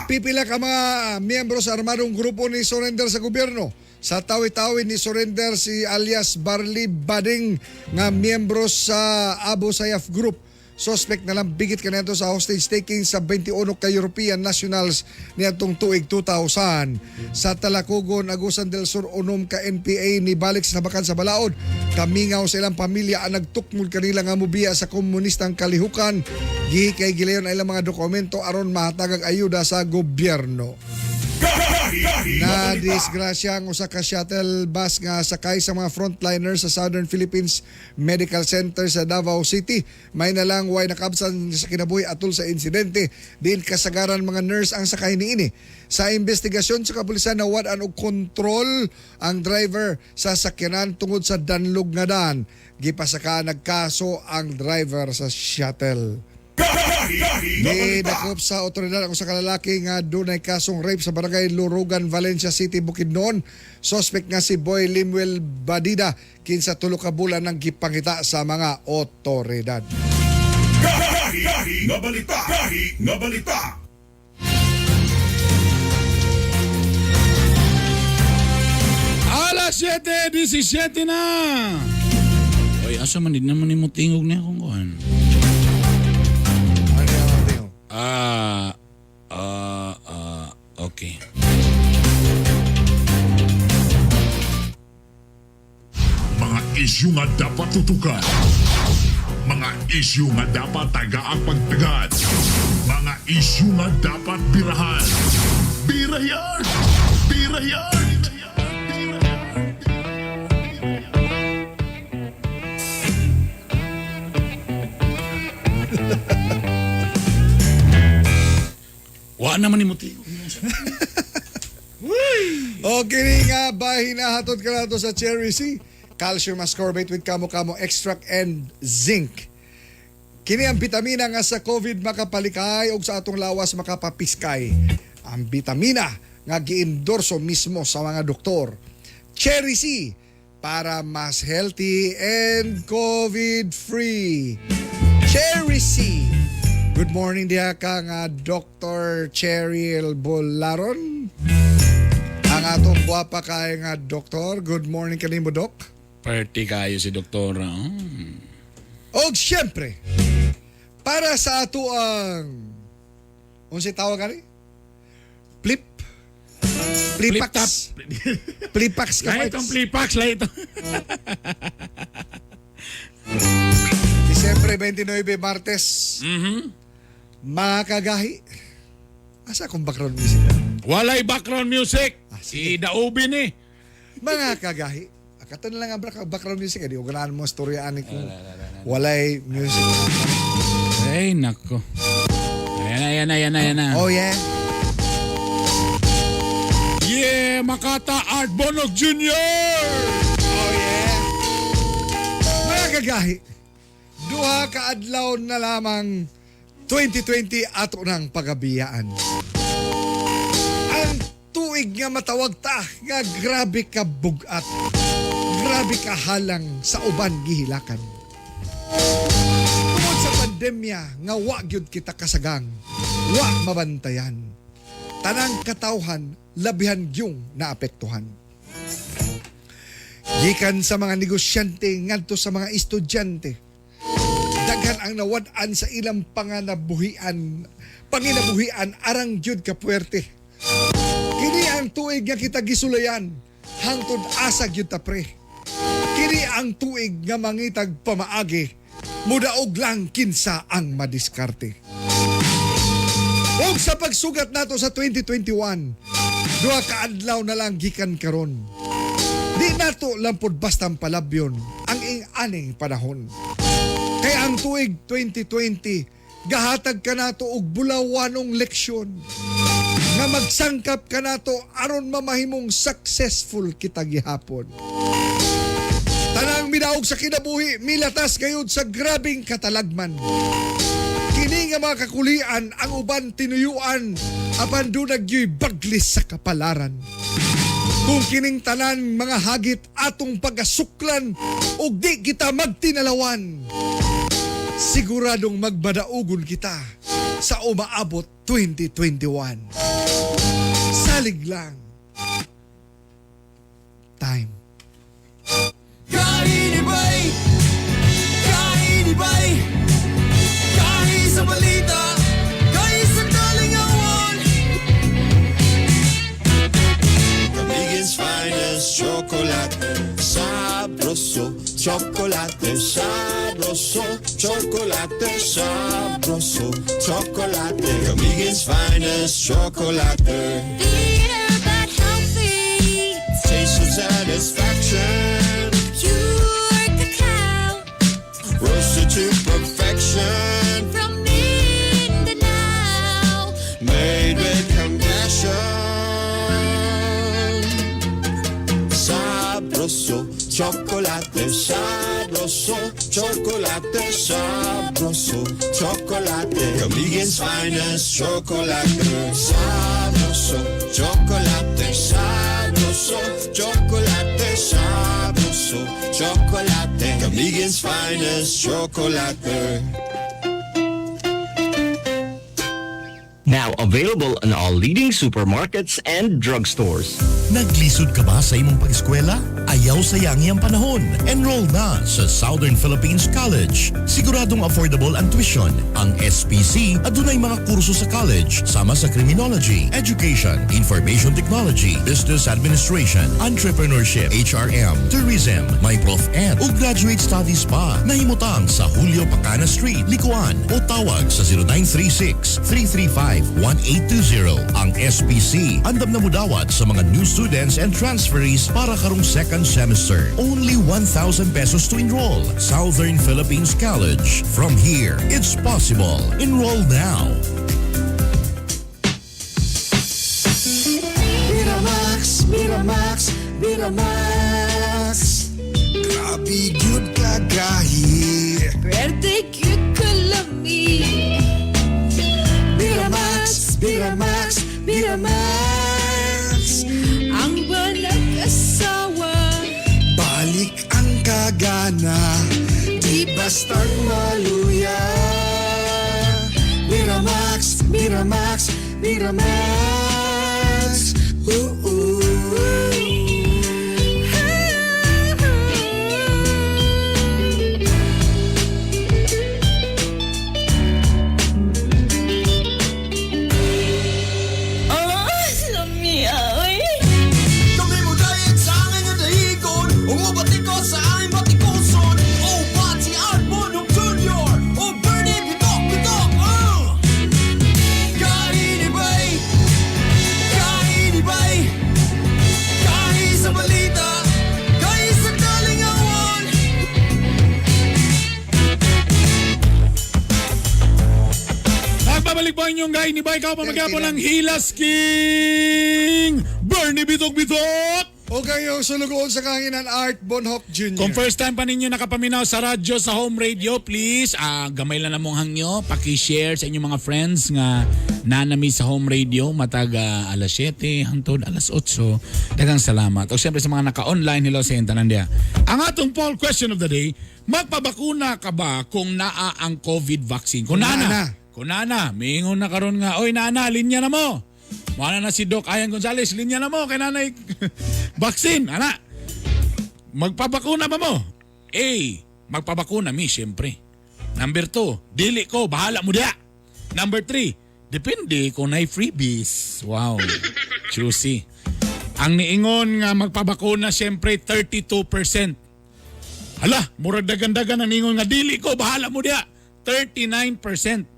Pipila ka mga miyembro sa armadong grupo ni surrender sa gobyerno. Sa Tawi-Tawi ni surrender si alias Barley Bading nga miyembro sa Abu Sayyaf Group. Suspect na lang bigit kaniadto sa hostage taking sa 21 ka European nationals niadtong tuig 2000. Sa Talacogon, Agusan del Sur, unom ka NPA ni balik sa Bakan sa Balaod. Kamingaw sa ilang pamilya ang nagtukmol kanila nga mobiya sa komunistang kalihukan. Gihikay gilayon ang ilang mga dokumento aron mahatagag ayuda sa gobyerno. Na disgrasya ang usa ka shuttle bus nga sakay sa mga frontliners sa Southern Philippines Medical Center sa Davao City. May nalang way nakabsan sa kinabuhi atol sa insidente. Diin kasagaran mga nurse ang sakay niini. Sa investigasyon sa kapulisan, nawad-an og kontrol ang driver sa sakyanan tungod sa danlog nga daan. Gipasaka nagkaso ang driver sa shuttle. Gidakop sa otoridad ang usa ka lalaki nga dunay kasong rape sa barangay Lurugan, Valencia City, Bukidnon. Suspect nga si Boy Limuel Badida, kinsa tulo ka bulan nang gipangita sa mga otoridad. Alas 7:17 na. Oy, asa man di naman nimo tingog niya kung kuan. Ano yung tingog? Okay. Mga isyu nga dapat tutukan. Mga isyu nga dapat tagaang pagtagad. Mga isyu nga dapat birahan. Birayan! Birayan! Wa naman nimo tingog niya. Okay nga ba hinahatod ka nato sa Cherry C? Calcium ascorbate with kamo-kamo extract and zinc. Kini ang bitamina nga sa COVID makapalikay og sa atong lawas makapapiskay. Ang bitamina nga giendorso mismo sa mga doktor. Cherry C para mas healthy and COVID-free. Cherry C. Good morning diha ka nga Dr. Cheryl Bolaron. Ang atong gwapa kay nga doktor. Good morning kanimo, Doc. Party kayo si doktora. Og siyempre, para sa ato ang unsay tawag ani? Plip. Plipax. Plipax ka Lahi itong plipax, lahi ito. Disyembre 29, Martes. Mga kagahi. Asa akong background music? Walay background music. Sige. Si Daubi ni. Mga kagahi. Akato na lang ang background music. Di ko ganahan mo storya ani kung walay music. Ay, nako. Ayan na, ayan na, ayan na, ayan na. Oh yeah. Yeah, Makata Art Bonog Jr. Oh yeah. Mga kagahi, duha ka adlaw na lamang 2020 ato ng pagabiyaan. Ang tuig nga matawag ta nga grabe ka bugat. Grabe ka halang sa uban gihilakan. Tungod sa pandemya nga wa gyud kita kasagang, wa mabantayan. Tanang katawhan labihan gyung naapektuhan. Gikan sa mga negosyante ngadto sa mga estudyante. Daghan ang nawad-an sa ilang panganabuhian, panginabuhian arang gyud ka puwerte. Kini ang tuig nga kita gisulayan hangtod asa gyud ta pre. Kini ang tuig nga mangitag pamaagi, mudaog lang kinsa ang madiskarte. Ug sa pagsugat nato sa 2021, duha ka adlaw na lang gikan karon. Di nato lampod bastang palabyon ang ing-aning panahon. Kaya ang tuig 2020, gahatag ka nato og bulawanong leksyon nga magsangkap ka nato aron mamahimong successful kita gihapon. Tanang midaog sa kinabuhi, milatas gayud sa grabing katalagman. Kini nga mga kakulian ang uban tinuyuan apan dunag gyuy baglis sa kapalaran. Kung kining tanan mga hagit atong pagasuklan ug di kita magtinalawan, siguradong magbadaugon kita sa umaabot 2021. Salig lang. Time. Kainibay! Kainibay! Kahi sa balita! Kahi sa kalingawan! Camiguin's finest chocolate. Sabroso, chocolate, sabroso, chocolate, sabroso, chocolate. Camiguin's finest chocolate. Bitter but healthy. Taste of satisfaction. Pure cacao Roasted to perfection. from Mindanao. Made with compassion. Sabroso, chocolate, sabroso, chocolate, sabroso, chocolate. Camiguin's finest chocolate. Sabroso, chocolate, sabroso, chocolate, sabroso, chocolate. Camiguin's finest chocolate. Now available in all leading supermarkets and drugstores. Naglisod ka ba sa imong pag-eskwela? Ayaw sayangi ang panahon. Enroll na sa Southern Philippines College. Siguradong affordable ang tuition. Ang SPC adunay mga kurso sa college sama sa criminology, education, information technology, business administration, entrepreneurship, HRM, tourism, may prof ed ug graduate studies pa. Nahimutang sa Julio Pacana Street, Licoan o tawag sa 0936 335 1820. Ang SPC andam na mudawat sa mga new students and transferees para karong second semester. Only 1,000 pesos to enroll. Southern Philippines College. From here, it's possible. Enroll now. Miramax, Miramax, Miramax. Grabe gyud kagahi. Pwerte gyud kalami. Miramax, Miramax, Miramax. Ang walang asawa. Balik ang kagana, di bastang maluya. Miramax, Miramax, Miramax. Ooh, ooh. Oh, lami ay. Kami mo dayag sa aking nga dahigon. Umubati ko sa aming batikuson. Oh, Pati Art Bonhoc Jr. Oh, Bernie Bitok Bitok. Oh! Kainibay! Kainibay! Kahi sa balita! Kahi sa kalingawan! Nagbabalik po ang inyong Gahi ni Bay. Ikaw pa magyapon ng Hilas King! Bernie Bitok Bitok! O kayo sulugoon sa kahanginan Art Bonhoc Jr. Kung first time pa ninyo nakapaminaw sa radyo, sa home radio, please, gamay lang namong hangyo, paki-share sa inyong mga friends nga nanami sa home radio matag alas 7 hangtod alas 8. Daghang salamat. O siyempre sa mga naka-online, hello sa tanan diha. Ang atong poll question of the day, magpabakuna ka ba kung naa ang COVID vaccine? Kung naa na. naa na. Kung naa na, miingon na karon nga, oy naa na, linya na mo. Muna na si Doc Ayan Gonzales, linya na mo kay nanay vaccine, ana. Magpabakuna ba mo? A. Magpabakuna mi, siyempre. Number 2, dili ko, bahala mo diya. Number 3, depende kung naay freebies. Wow. Juicy. Ang niingon nga magpabakuna, siyempre, 32%. Hala, murag dagan-dagan ang niingon nga dili ko, bahala mo diya. 39%.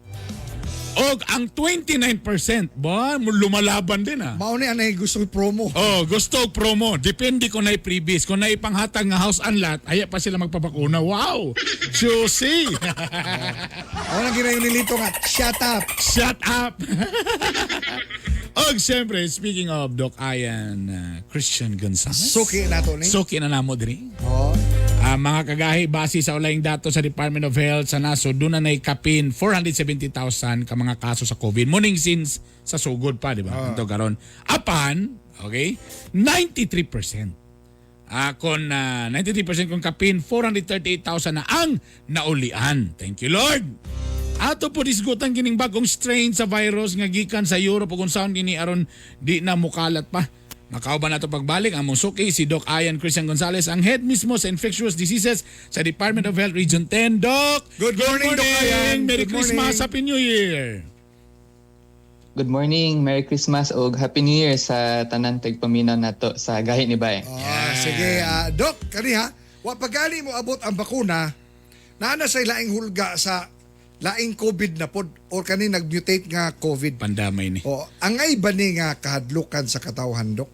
Og ang 29%, ba, lumalaban din ah. Mao ni anay gusto ko promo. Oh, gusto og promo. Depende kung naay freebies. Kung naay panghatag nga house and lot, aya pa sila magpabakuna. Wow! Juicy! Ako nang ginayon ni Lito nga, shut up. Shut up! Og siyempre, speaking of Doc Ian Christian Gonzalez. Suki na to ni. Suki na namo diri. Oh. Mga kagahi, base sa ulayng dato sa Department of Health sa nasod, doon na kapin 470,000 ka mga kaso sa COVID. Morning since sa sugod pa, di ba? Ito karon. Apan, okay, 93%. Kon 93% kung kapin 438,000 na ang naulian. Thank you, Lord. Ato po disgutan kining bagong strain sa virus nga gikan sa Europe ug unsaon kini aron di na mukalat pa. Makauban nato pagbalik ang among suki si Doc Ian Christian Gonzalez, ang head mismo sa Infectious Diseases sa Department of Health Region 10. Doc, good morning, Doc Ian. Merry Good Christmas, morning. Happy New Year. Good morning, Merry Christmas ug Happy New Year sa tanan tagpaminaw nato sa Gahi ni Bay. Ah, sige, Doc, kaniha, wa pagali mo abot ang bakuna, naa na sa laing hulga sa laing COVID na pod or kani nag-mutate nga COVID. Pandamay ni. O, angay ba ni nga kahadlukan sa katawhan, Doc?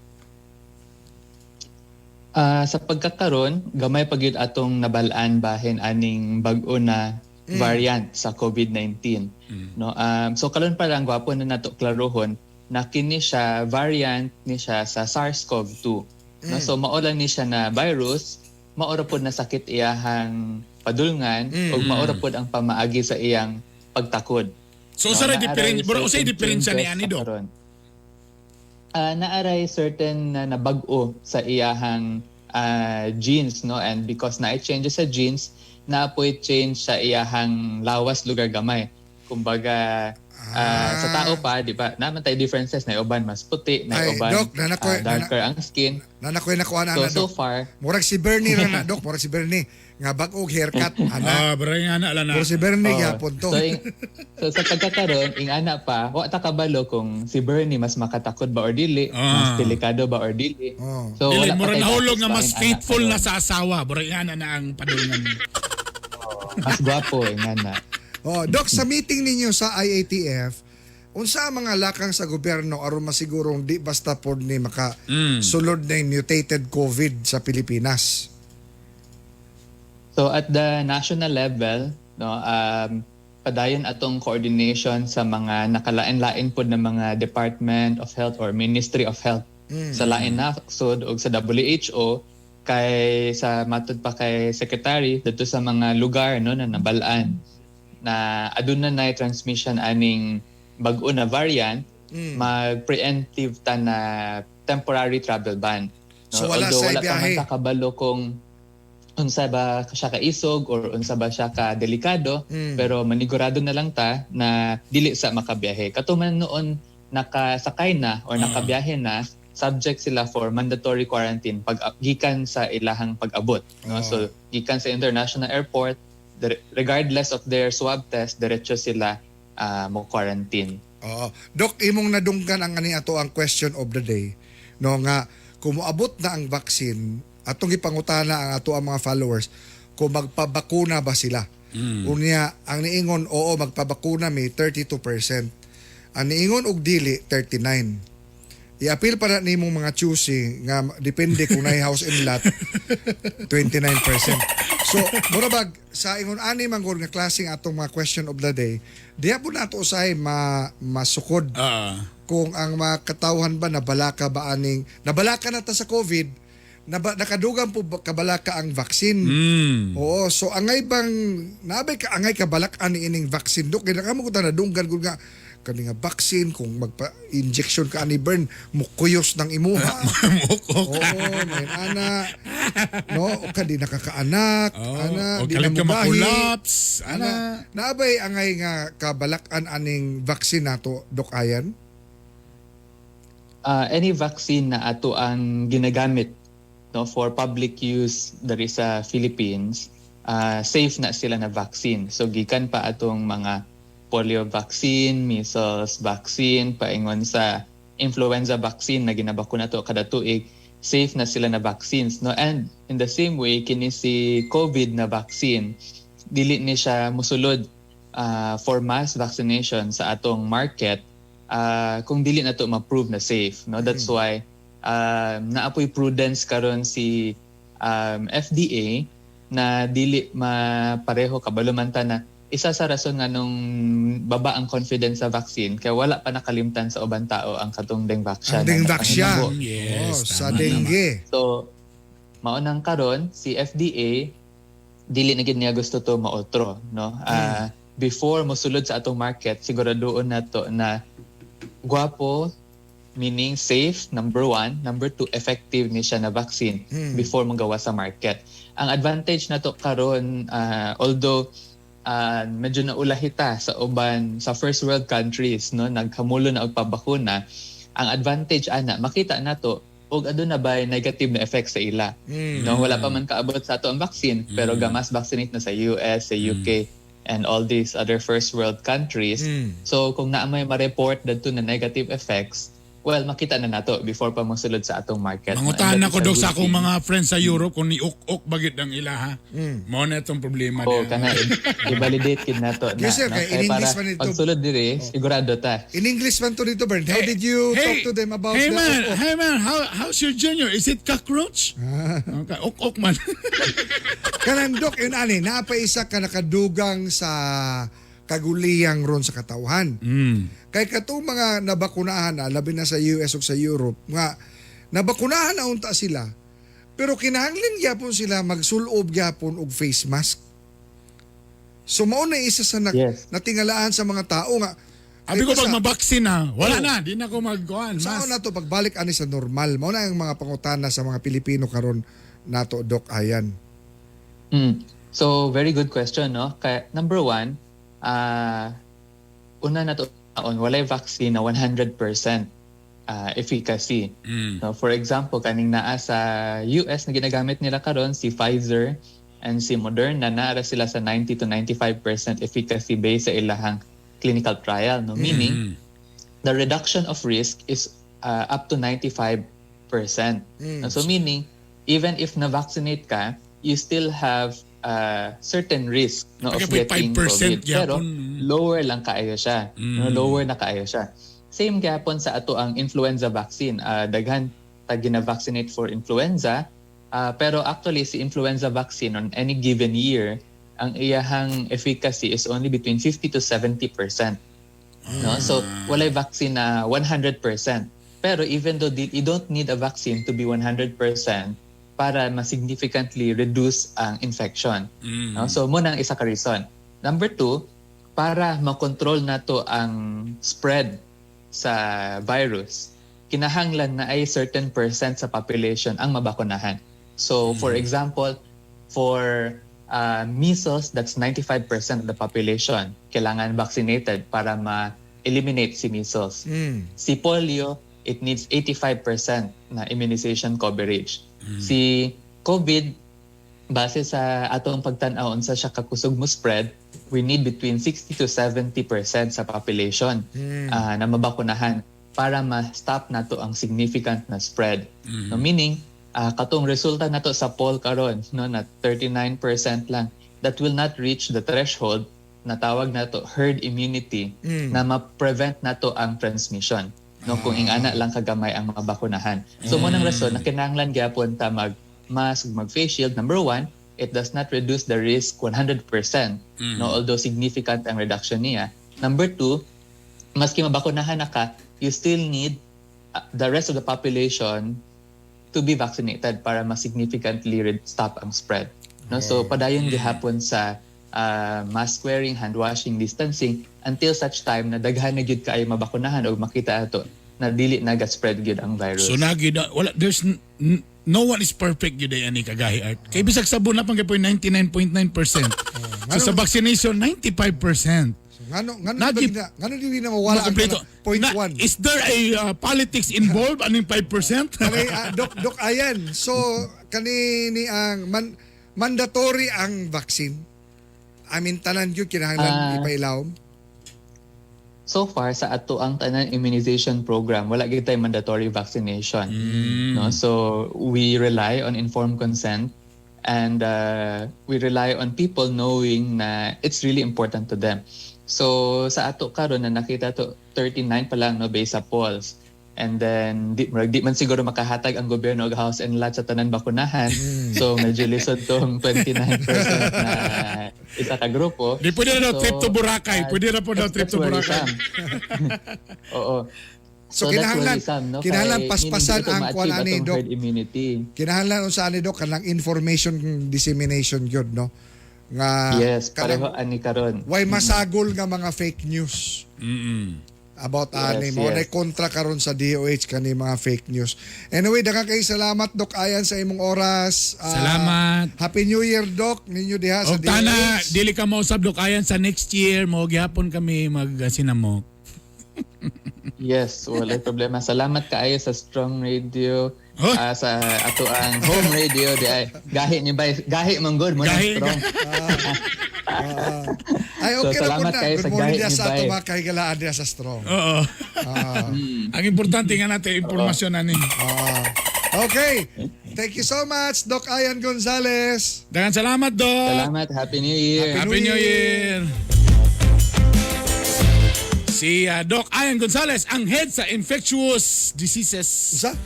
Sa pagkakaron, gamay pa gyud atong nabal-an bahin aning bag-o na variant sa COVID-19. No, so karon pa lang gwapo na nato klarohon na kini siya variant ni siya sa SARS-CoV-2. No, so mao lang ni siya na virus, mao ra pod na sakit iyahang padulngan ug mao ra pod ang pamaagi sa iyang pagtakod. So No, usa ra naaray diferensya, bro, usay certain diferensya ni changes ani, sa Doc? karon. Naaray certain na nabag-o sa iyahang genes, no, and because na changes sa genes, naapoy change sa iyahang lawas lugar gamay. Kumbaga sa tao pa, di ba, naman tayo differences na uban mas puti, na Ay, uban Doc, darker ang skin. Nanakoy nakuha na So na, so Doc. far Murag si Bernie ra na, Doc. Murag si Bernie. Nga bag-og haircut. Ana. Ah, bro, nga na ala na. Murag si Bernie Oo. gyapon to. So sa pagkakaroon, ing ana pa, wa ta kabalo kung si Bernie mas makatakod ba or dili, mas delikado ba or dili. Oh. So Dili wala pa murag tayo nahulog datos nga pa mas ing ana faithful karon. na sa asawa. Murag nga na na ang padulngan. Mas gwapo ing ana. Oh, Doc, sa meeting ninyo sa IATF, unsa ang mga lakang sa gobyerno aron masigurong di basta pod ni maka sulod na yung mutated COVID sa Pilipinas? So at the national level, no, padayon atong coordination sa mga nakalain-lain pod na mga Department of Health or Ministry of Health sa lain na sud og sa WHO, kay sa matud pa kay secretary didto sa mga lugar, no, na nabal-an na aduna na transmission aning bag-o na variant, mag-preemptive ta na temporary travel ban. No? So wala Although sa wala pa man biyahe. ta kabalo kung unsa ba siya kaisog or unsa ba siya ka delikado, pero manigurado na lang ta na dili sa makabiyahe. Kato man noon nakasakay na or nakabiyahe na, subject sila for mandatory quarantine pag gikan sa ilahang pag-abot, no? So gikan sa international airport, regardless of their swab test, diretso sila mo quarantine. Oo. Doc, imong nadunggan ang ani ato ang question of the day. No, nga kung moabot na ang vaccine, atong gipangutana ang ato ang mga followers kung magpabakuna ba sila. Unya, ang niingon oo magpabakuna mi 32%. Ang niingon og dili 39. I-appeal pa na nimong mga choosy nga depende kung naay house and lot 29%. So, mura bag sa ingon ani man gud nga klaseng atong mga question of the day, diha po nato usahay masukod kung ang mga katawhan ba nabalaka ba aning nabalaka na ta sa COVID, nakadugang po ba kabalaka ang vaccine. Oo, so angay bang nabay ka angay kabalak ani ining vaccine, Dok? Kaya kamo ko ta nadunggan gud nga kani nga vaccine, kung magpa-injection ka ani burn mukuyos ng imuha. Mukok. Oo, may ana. No, o ka di nakakaanak, ana, O di na kalit ka mugahi. makulapse. Ana. Ana, naabay angay nga kabalakan aning vaccine nato, Doc Ayan? Any vaccine na ato ang ginagamit, no, for public use diri sa Philippines, safe na sila na vaccine. So gikan pa atong mga polio vaccine, measles vaccine, paingon sa influenza vaccine na ginabakuna to kada tuig, safe na sila na vaccines, no? And in the same way, kini si COVID na vaccine, dili ni siya musulod for mass vaccination sa atong market kung dili na to ma-prove na safe, no? That's why naapoy prudence karon si FDA na dili mapareho. Kabalo man ta na isa sa rason nga nung baba ang confidence sa vaccine kaya wala pa nakalimtan sa ubang tao ang katong Dengvaxia Ang na Dengvaxia. napanghitabo. Yes, Oh, sa tama, dengue. So, maunang karon si FDA Dili na gid niya gusto to maotro, no? Before mosulod sa atong market, siguraduon nato na guwapo, meaning safe, number one. Number two, effective ni siya na vaccine before magawa sa market. Ang advantage nato karon, although medyo naulahita sa uban sa first world countries, no, nagkamulo na og pabakuna, ang advantage ana, makita nato og aduna ba negative na effect sa ila. No, wala pa man kaabot sa ato ang vaccine, pero ga-mass vaccinate na sa US, sa UK and all these other first world countries. So kung naa may ma-report dadto na negative effects, well, makita na nato before pa mosulod sa atong market. Mangutahan And that ako is a dok good sa akong thing. Mga friends sa Europe kung ni-uk-uk bagit ang ila ha. Mao na itong problema Oh, niya. Kana i-validate kid nato na, Yes, sir, no? kay in Kaya para English man ito. pagsulod diri, sigurado ta. In English man to dito, Bern. How did you talk to them about Hey the man, uk-uk? Hey man, how's your junior? Is it cockroach? Okay, uk-uk man. Kanang dok, yun ani, naa pa isa ka nakadugang sa kaguliyang ron sa katawhan. Kay katong mga nabakunahan na, labi na sa US o sa Europe, nga nabakunahan na unta sila, pero kinahanglan gyapon sila magsulob gyapon og face mask. So mao na isa sa natingalaan sa mga tao nga Abi ko kay pag mabaksin na, wala Oo. na, di na ko magkuan. Saan Mas. na to pagbalik ani sa normal? Mao na ang mga pangutana sa mga Pilipino karon nato, Dok Ayan. So, very good question, no? Kaya, number one, una na to on, walay vaccine na 100% efficacy. No, for example, kaning naa sa US na ginagamit nila karon, si Pfizer and si Moderna, naa ra sila sa 90 to 95% efficacy based sa ilahang clinical trial, no? Meaning the reduction of risk is up to 95%. So meaning even if na-vaccinate ka, you still have a certain risk, no, of Kaya getting 5% COVID. Pero gyapon. lower lang kaayo siya. No, lower na kaayo siya. Same gyapon sa ato ang influenza vaccine. Daghan ta gina-vaccinate for influenza. Pero actually si influenza vaccine on any given year, ang iyahang efficacy is only between 50 to 70%. No? So walay vaccine na 100%. Pero even though you don't need a vaccine to be 100% para ma-significantly reduce ang infection. No? So mao nang isa ka reason. Number two, para makontrol nato ang spread sa virus, kinahanglan na ay certain percent sa population ang mabakunahan. So for example, for measles, that's 95% of the population kailangan vaccinated para ma-eliminate si measles. Si polio, it needs 85% na immunization coverage. Si COVID, base sa atong pagtan-aw unsa siya kakusog mo spread, we need between 60 to 70% sa population na mabakunahan para ma-stop nato ang significant na spread. No, meaning, katong resulta nato sa poll karon, no, na 39% lang, that will not reach the threshold na tawag nato herd immunity na ma-prevent nato ang transmission, no, kung ingana lang kagamay ang mga bakunahan. So mao nang rason na kinahanglan gyapon ta mag mask, mag face shield. Number one, it does not reduce the risk 100%, no, although significant ang reduction niya. Number two, maski mabakunahan na ka, you still need the rest of the population to be vaccinated para mas significantly stop ang spread. No? So padayon gihapon sa mask wearing, hand washing, distancing until such time na daghan na gyud kaayo mabakunahan o makita ato na dili na spread gyud ang virus. So nagi na wala, there's no one is perfect gyud ay ani, Kagahi Art. Kay bisag sabon na pang kay 99.9%. So sa vaccination, 95%. Ngano ngano di na mawala ang Makumpleto. point Na, one? is there a politics involved aning 5%? Kani Dok Ayan. So kani ni ang mandatory ang vaccine. I mean, tanan gyud kinahanglan ipailawom. So far sa ato ang tanan immunization program, wala gyud tay mandatory vaccination, no? So we rely on informed consent and we rely on people knowing na it's really important to them. So sa ato karon na nakita to, 39 pa lang, no, based sa polls, and then di, murag di man siguro makahatag ang gobyerno og house and lot sa tanan bakunahan, so medyo lisod tong 29% na isa ka grupo. Di pwede na daw So, trip to Boracay. Pwede na po daw trip that's to Boracay. worrisome. Oo. So, So, that's kinahanglan worrisome, no? kinahanglan Kay paspasan meaning dito ang kuan ma-achieve ani atong Dok. herd immunity. Kinahanglan unsa ani, Dok, kanang information dissemination gyud, no. Nga Yes, kanang pareho ani karon. way masagol nga mga fake news about ani mo na kontra karon sa DOH kani mga fake news. Anyway, daghan kay salamat Doc Ayan sa imong oras. Salamat. Happy New Year Doc ninyo diha sa Og tana, DOH. dili ka mausab Doc Ayan sa next year mo gihapon kami magsinamok. Yes, walay problema. Salamat kaayo sa Strong Radio, sa ato ang home radio di ay gahi ni bay gahi man gud mo na Gahi, strong. Ay, So, okay na po salamat na. kayo Good sa morning gahi diha ni sa ato Bay. mga kahigalaan diha sa Strong. Oo. Ang importante nga natin impormasyon ani. Okay. Thank you so much, Doc Ayan Gonzales. Daghang salamat, Doc. Salamat, Happy New Year. Happy New Year. Si Doc Ayan Gonzales, ang head sa infectious diseases. Sa?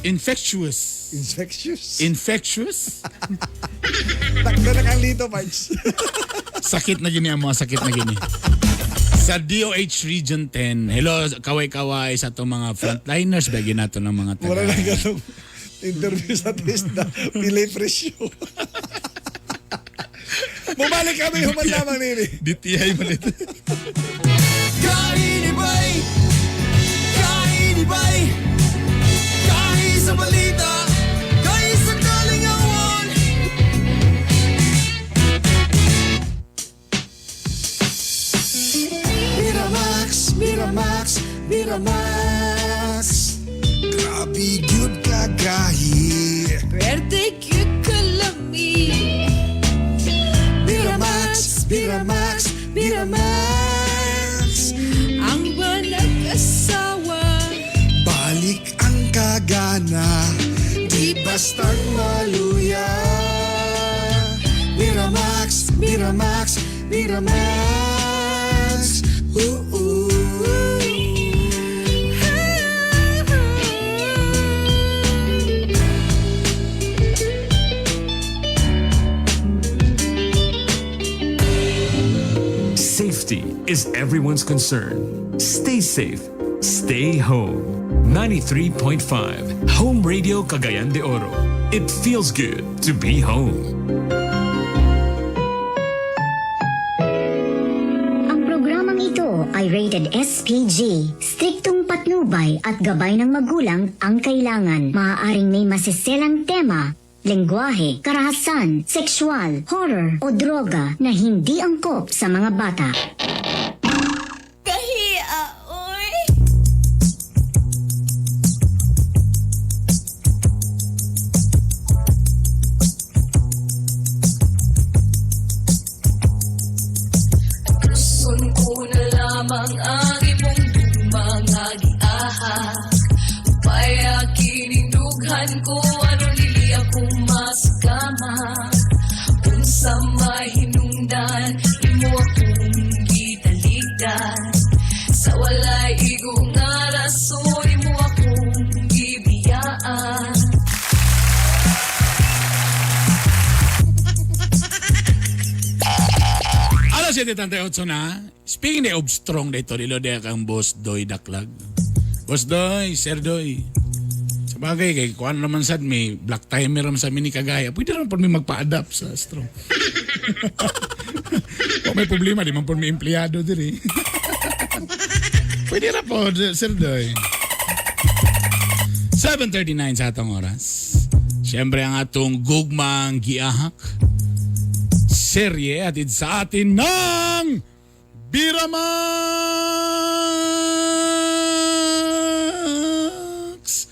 Infectious. Infectious? Infectious? Takda na kang lito, Marge. Sakit na gini ang mga sakit na gini. Sa DOH Region 10. Hello, kaway-kaway sa itong mga frontliners. Bagay nato ng mga taga. Wala lang ganong interview sa TISDA. Pilay presyo. Bumalik kami, human lamang nini. DTI mo dito. Kainibay! Kainibay! Kahi sa balita, kahi sa kalingawan. Miramax, Miramax, Miramax. Grabe gyud kagahi. Pwerte gyud kalami. Miramax, Miramax, Miramax. Ang walang asawa. Balik ang kagana, di bastang maluya. Miramax, Miramax, Miramax. Ooh, ooh. Safety is everyone's concern. Stay safe. Stay home. 93.5 Home Radio Cagayan de Oro. It feels good to be home. Ang programang ito ay rated SPG. Striktong patnubay at gabay ng magulang ang kailangan. Maaaring may masiselang tema, lengguwahe, karahasan, sexual, horror o droga na hindi angkop sa mga bata. Kahia, oy. Tuson ko na lamang ang imong mga giahak. Upaya kinindughan ko aron dili ako maskama. Unsa may hinungdan imo akong gitaligdan. Sa walay igo nga rason imo akong gibiyaan. Alas 7:38 na. Speaking of strong dito, dilo de kang Boss Doy Daklag. Boss Doy, Sir Doy. Sa bagay, kay kuan naman sad may black timer naman sa mini kagaya. Pwede naman po may magpa-adapt sa strong. Kung may problema, di man po may empleyado diri. Pwede na po, Sir Doy. 7:39 sa atong oras. Siyempre ang atong gugmang giahak serye atid sa atin ng Biramax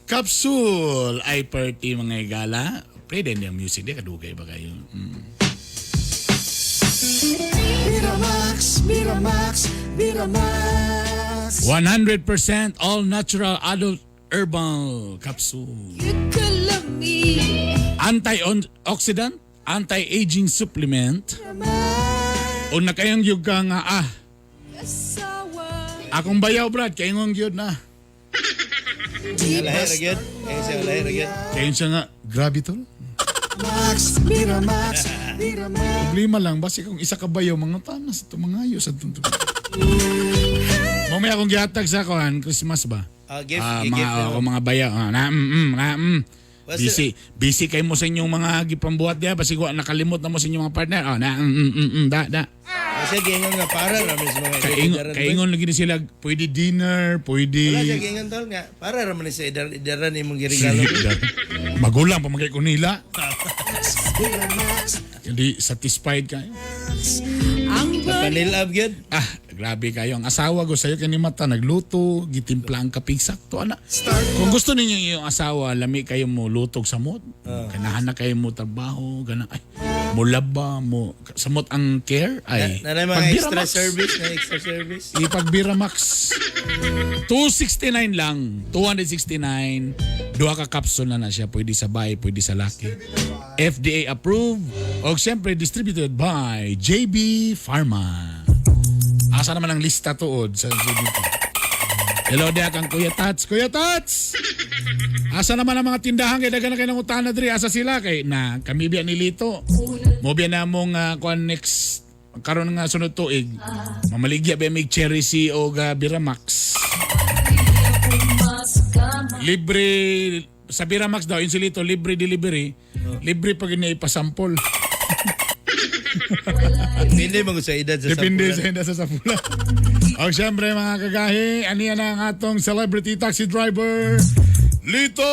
Capsule ay party mga igala. Play din yung music di kadugay ba kayo? Miramax, Miramax, Miramax. 100% all natural adult herbal capsule. Kalami. Antioxidant, anti-aging supplement. O nakayang gyud ka nga Asawa. Akong bayaw Brad, kayong gyud na. Lahi ra gyud. Eh siya lahi ra gyud. Kayo siya nga, grabe tol. Max, Miramax, Miramax. Problema lang, basta kung isa ka bayaw, mga tanas, ito mga ayos. At ito. Mamaya akong gihatag sa kuan, Christmas ba? Ah, gift, Ah, gift mga, nimo. ako mga bayaw. Ah, na, na. Busy, busy kayo mo sa inyong mga gipambuhat diya basig wa nakalimot na mo sa inyong mga partner. Oh, na da da. Kasi giingon nga para ra man sa mga Kaingon, idaran. kaingon lagi ni sila pwede dinner, pwede Wala siya giingon tol nga para ra man ni sa idaran imong giregalo. Magulang pa magkay nila. Hindi satisfied kayo. Ang Napanilab gyud. Ah, grabe kayo. Ang asawa ko sa'yo kani mata nagluto, gitimpla ang kapig sakto ana. Kung gusto ninyo yung asawa, lami kayo mo lutog samot. Kanahan na kayo mo trabaho, gana ay mo laba, mo samot ang care ay. Na, na, mga Pagbira extra Max. service, na extra service. Ipagbira Max. 269 lang. 269. Duha ka capsule na na siya. Pwede sa bahay, pwede sa laki. FDA approved. O siyempre, distributed by JB Pharma. Asa naman ang lista tuod sa JB? Hello diha kang Kuya Tats. Kuya Tats! Asa naman ang mga tindahan kay daghan na kay nangutana diri asa sila kay na kami biya ni Lito. Mo biya na mong kuan next karon nga sunod tuig. Mamaligya biya mig Cherry C o ga Biramax. Libre sa Biramax daw yun si Lito libre delivery. Libre pag niya ipasampol. Depende mo sa edad sa Depende sampulan. sa edad sa sampulan. O siyempre mga kagahi, aniya na ang atong celebrity taxi driver, Lito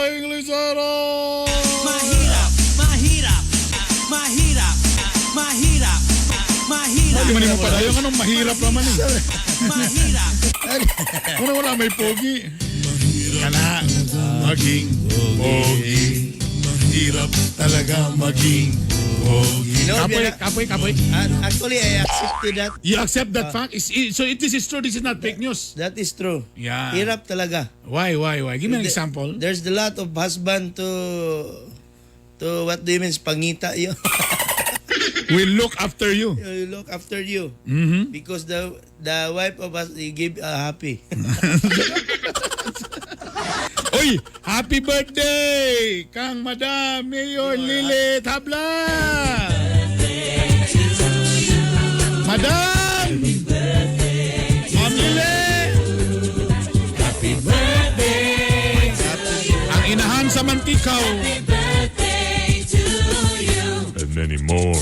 Inglesero! Mahirap, mahirap, mahirap, mahirap, mahirap. Hindi man mo padayon, anong mahirap naman eh. Mahirap. Ano wala may pogi? Kana, maging pogi. Mahirap talaga maging pogi. No, Kapoy, biya- kapoy, kapoy. Actually, I accepted that. You accept that fact? So it, this is true, this is not fake news. That is true. Yeah. Hirap talaga. Why? Give me an example. There's a lot of husband to what do you mean, pangita yun. We look after you. You look after you. Because the wife of us, you give happy. Uy, happy birthday kang Madam Mayor Lilit Habla. Madam! Ma'am Lilit! Happy birthday! Ang inahan sa Mantikaw. And many more.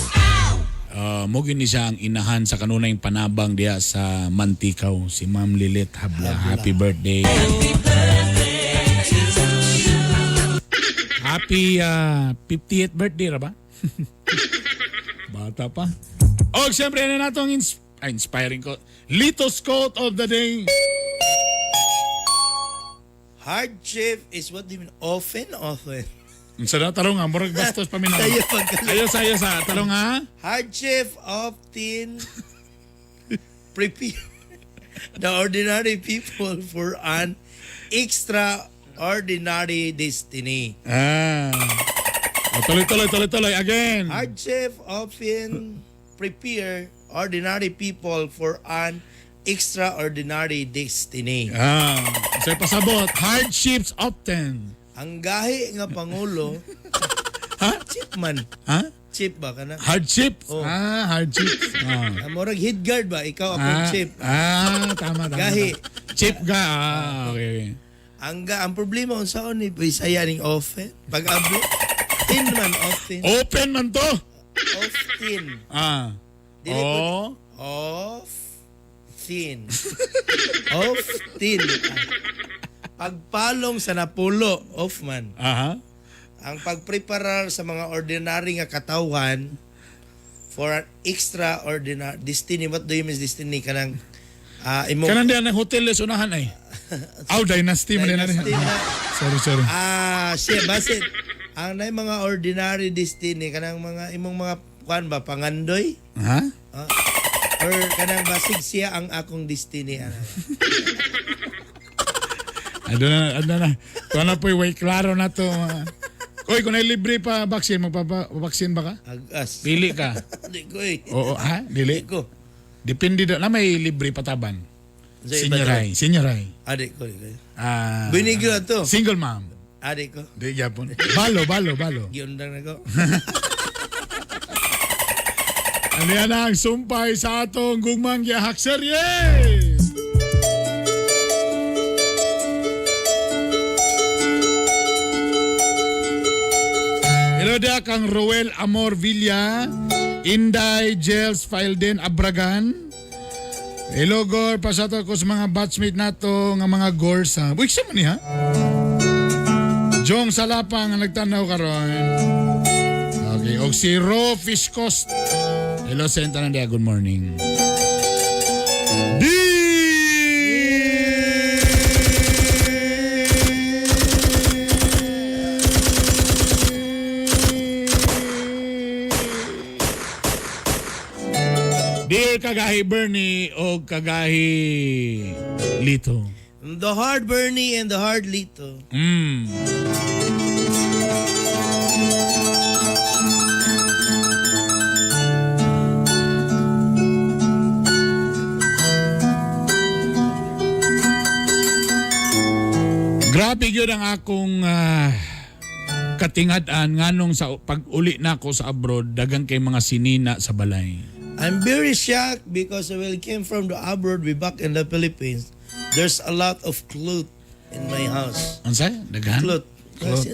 Mo gyud ni siya ang inahan sa kanunay panabang diha sa Mantikaw, si Ma'am Lilit Habla. Happy birthday. Happy 50th birthday ra ba? Bata pa. O, siyempre, ano na itong inspiring ko. Lito's quote of the day. Hardship is what do you mean? Often, often. Sa na, tarong nga, murag bastos pa minang. Sayo pagka- Ayo, sayo sa, tarong nga. Hardship often prepare the ordinary people for an extraordinary destiny. Ah. O, tuloy, tuloy, tuloy, tuloy. Again. Hardship often prepare ordinary people for an extraordinary destiny. Ah. Sa pasabot, hardships often. Ang gahi nga pangulo, ha? Chip man. Ha? Chip ba kana? Hardship? Oh. Ah, hardships. Ah. Ah, murag head guard ba? Ikaw akong Ah, chip. Ah, tama, tama. Gahi. tama. Chip ga. Ah, okay. Ang problema unsaon ni Bisaya ning often. Pag abli tin man often. Open man to. Often. Ah. Dili Oh. Off thin. Off thin. Pagpalong sa napulo, off man. Aha. Ang pagpreparar sa mga ordinary nga katawhan for an extraordinary destiny. What do you mean destiny? Kanang imong Kanan diyan ang hotel sa unahan ay. Aw, dynasty man din Dynasty na. Sorry, sorry. Ah, siya basit. Ang nay mga ordinary destiny kanang mga imong mga kuan ba pangandoy? Ha? Ah, or kanang basig siya ang akong destiny ana. Ado na, ado na. Ito na po'y way klaro na to. Oy, kung may libre pa vaccine, magpapa-vaccine ba ka? Agas. Pili ka. Di ko eh. Oo, ha? Dili? Di ko. Depende daw. Na may libre pataban. Sa iba Senior high. Senior high. Ah, di ko, di ko. Ah, Binigyo na to. Single mom. Ah, di ko. Di gyapon. Balo, balo, balo. Giundang na ko. Ano yan ang sumpay sa atong gugmang gihak serye? kang Roel Amor Villa, Inday Gels Filden Abragan. Hello Gor, pasato ko sa mga batchmate nato nga mga Gorsa. Uy, sa man ni ha? Jong Salapang ang nagtanaw karon. Okay, og si Ro Fish Coast. Hello sa tanan diha, good morning. Dear Kagahi Bernie o Kagahi Lito. The hard Bernie and the hard Lito. Grabe gyud ang akong katingad-an nganong sa pag-uli nako sa abroad dagang kay mga sinina sa balay. I'm very shocked because when we came from the abroad, we back in the Philippines. There's a lot of cloth in my house. Unsa? Daghan? Cloth. Cloth.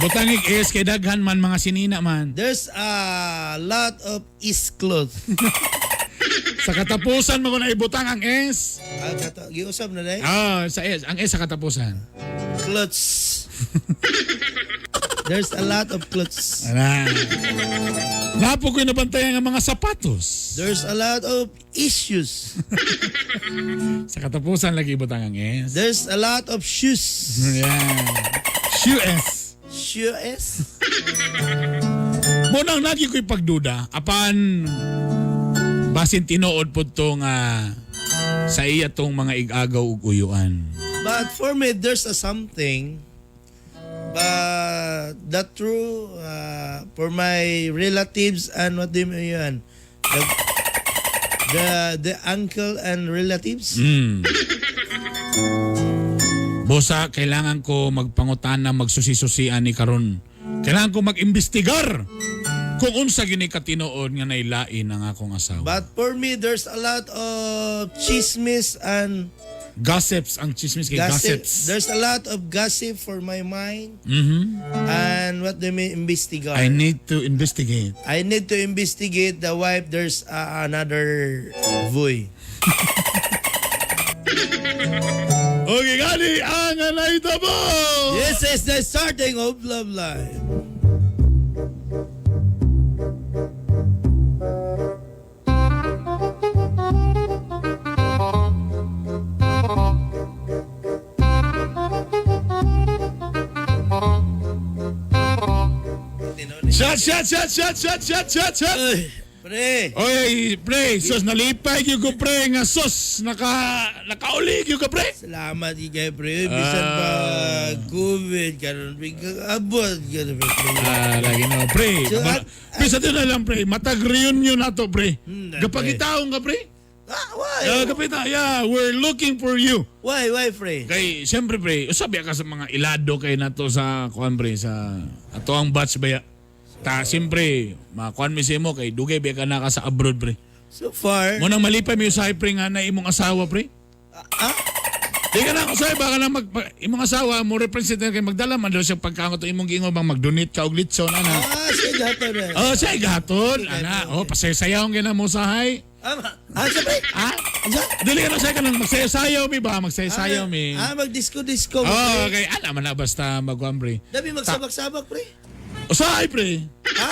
Butangig is kay daghan man mga sinina man. There's a lot of is cloth. Sa katapusan mo ko na ibutang ang S. Ah, giusab na dai? Ah, sa S, ang S sa katapusan. Clothes. There's a lot of clothes. Ana. Napo ko'y nabantayan ang mga sapatos. There's a lot of issues. Sa katapusan lagi ibutang ang S. There's a lot of shoes. Yeah. Shoe S. Shoe S. Munang lagi ko'y pagduda apan basin tinuod po to nga sa iya tong mga igagaw ug uyuan. But for me, there's a something. But that true for my relatives and what do you mean yun? The uncle and relatives. Bosa, kailangan ko magpangutana, magsusi-susian ni karon. Kailangan ko mag-imbestigar kung unsa gini katinuod nga nailain ang akong asawa. But for me, there's a lot of chismis and gossips, ang chismis kay gossip. gossips. There's a lot of gossip for my mind and what do you mean investigate? I need to investigate. I need to investigate the wife. There's another boy. Okay, gani ang naitabo. This is the starting of Love Life. Shot, shot, shot, shot, shot, shot, shot, shot. Pre. Oy, pre, sus nalipay gyud ko pre nga sus nakauli gyud ka pre. Salamat gyud kay pre. Bisan pa COVID karon abot karon pre. Lagi no pre. So, Bisa na lang pre, matag reunion nato pre. Gapagitaon ka pre. Why? Kapita, yeah, we're looking for you. Why pre? Kay siyempre pre, usabi ka sa mga ilado kay nato sa kuan pre sa ato ang batch baya. Ta siyempre, makuan mi sa imo kay dugay ba ka na ka sa abroad pre. So far, mo nang malipay mi usahay pre nga na imong asawa pre. Di ka na usahay baka na mag imong asawa mo represent kay magdala man daw siya pagkaangot imong giingon bang mag-donate ka og litson ana. Siya gaton eh. Oh, siya gaton ana. Oh, pasaysayaw gyud na mo usahay. Sa pre? Ha? Dili ka na usahay ka nang magsayaw mi ba? Magsayaw mi. Mag-disco-disco. Oh, okay. Ana man na basta magkuan pre. Dami magsabak-sabak pre. Usahay pre. Ha?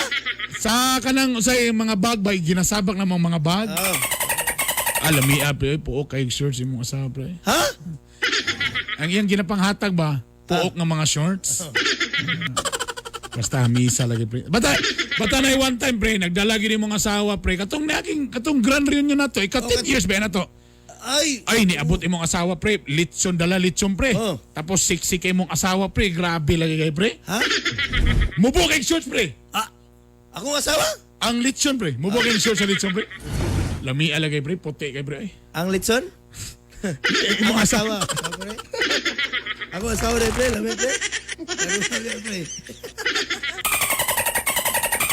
Sa kanang usay mga bag ba ginasabak na mga bag? Alam mi pre, puok kay shorts imong asawa pre. Ha? Ang iyang ginapanghatag ba? Puok nga mga shorts. Basta misa lagi pre. Bata na one time pre, nagdala gid imong asawa pre. Katong naging katong grand reunion nato, ika 10 years ba na to? Ay niabot imong asawa pre, litson dala litson pre. Oh. Tapos siksi kay imong asawa pre, grabe lagi kay pre. Ha? Mubo kay shorts pre. Akong asawa? Ang litson pre, mubo kay shorts sa litson pre. Lami lagi pre, puti kay pre. Ay. Ang litson? Imong asawa. Ako asawa rin pre, lami pre. Lami pre.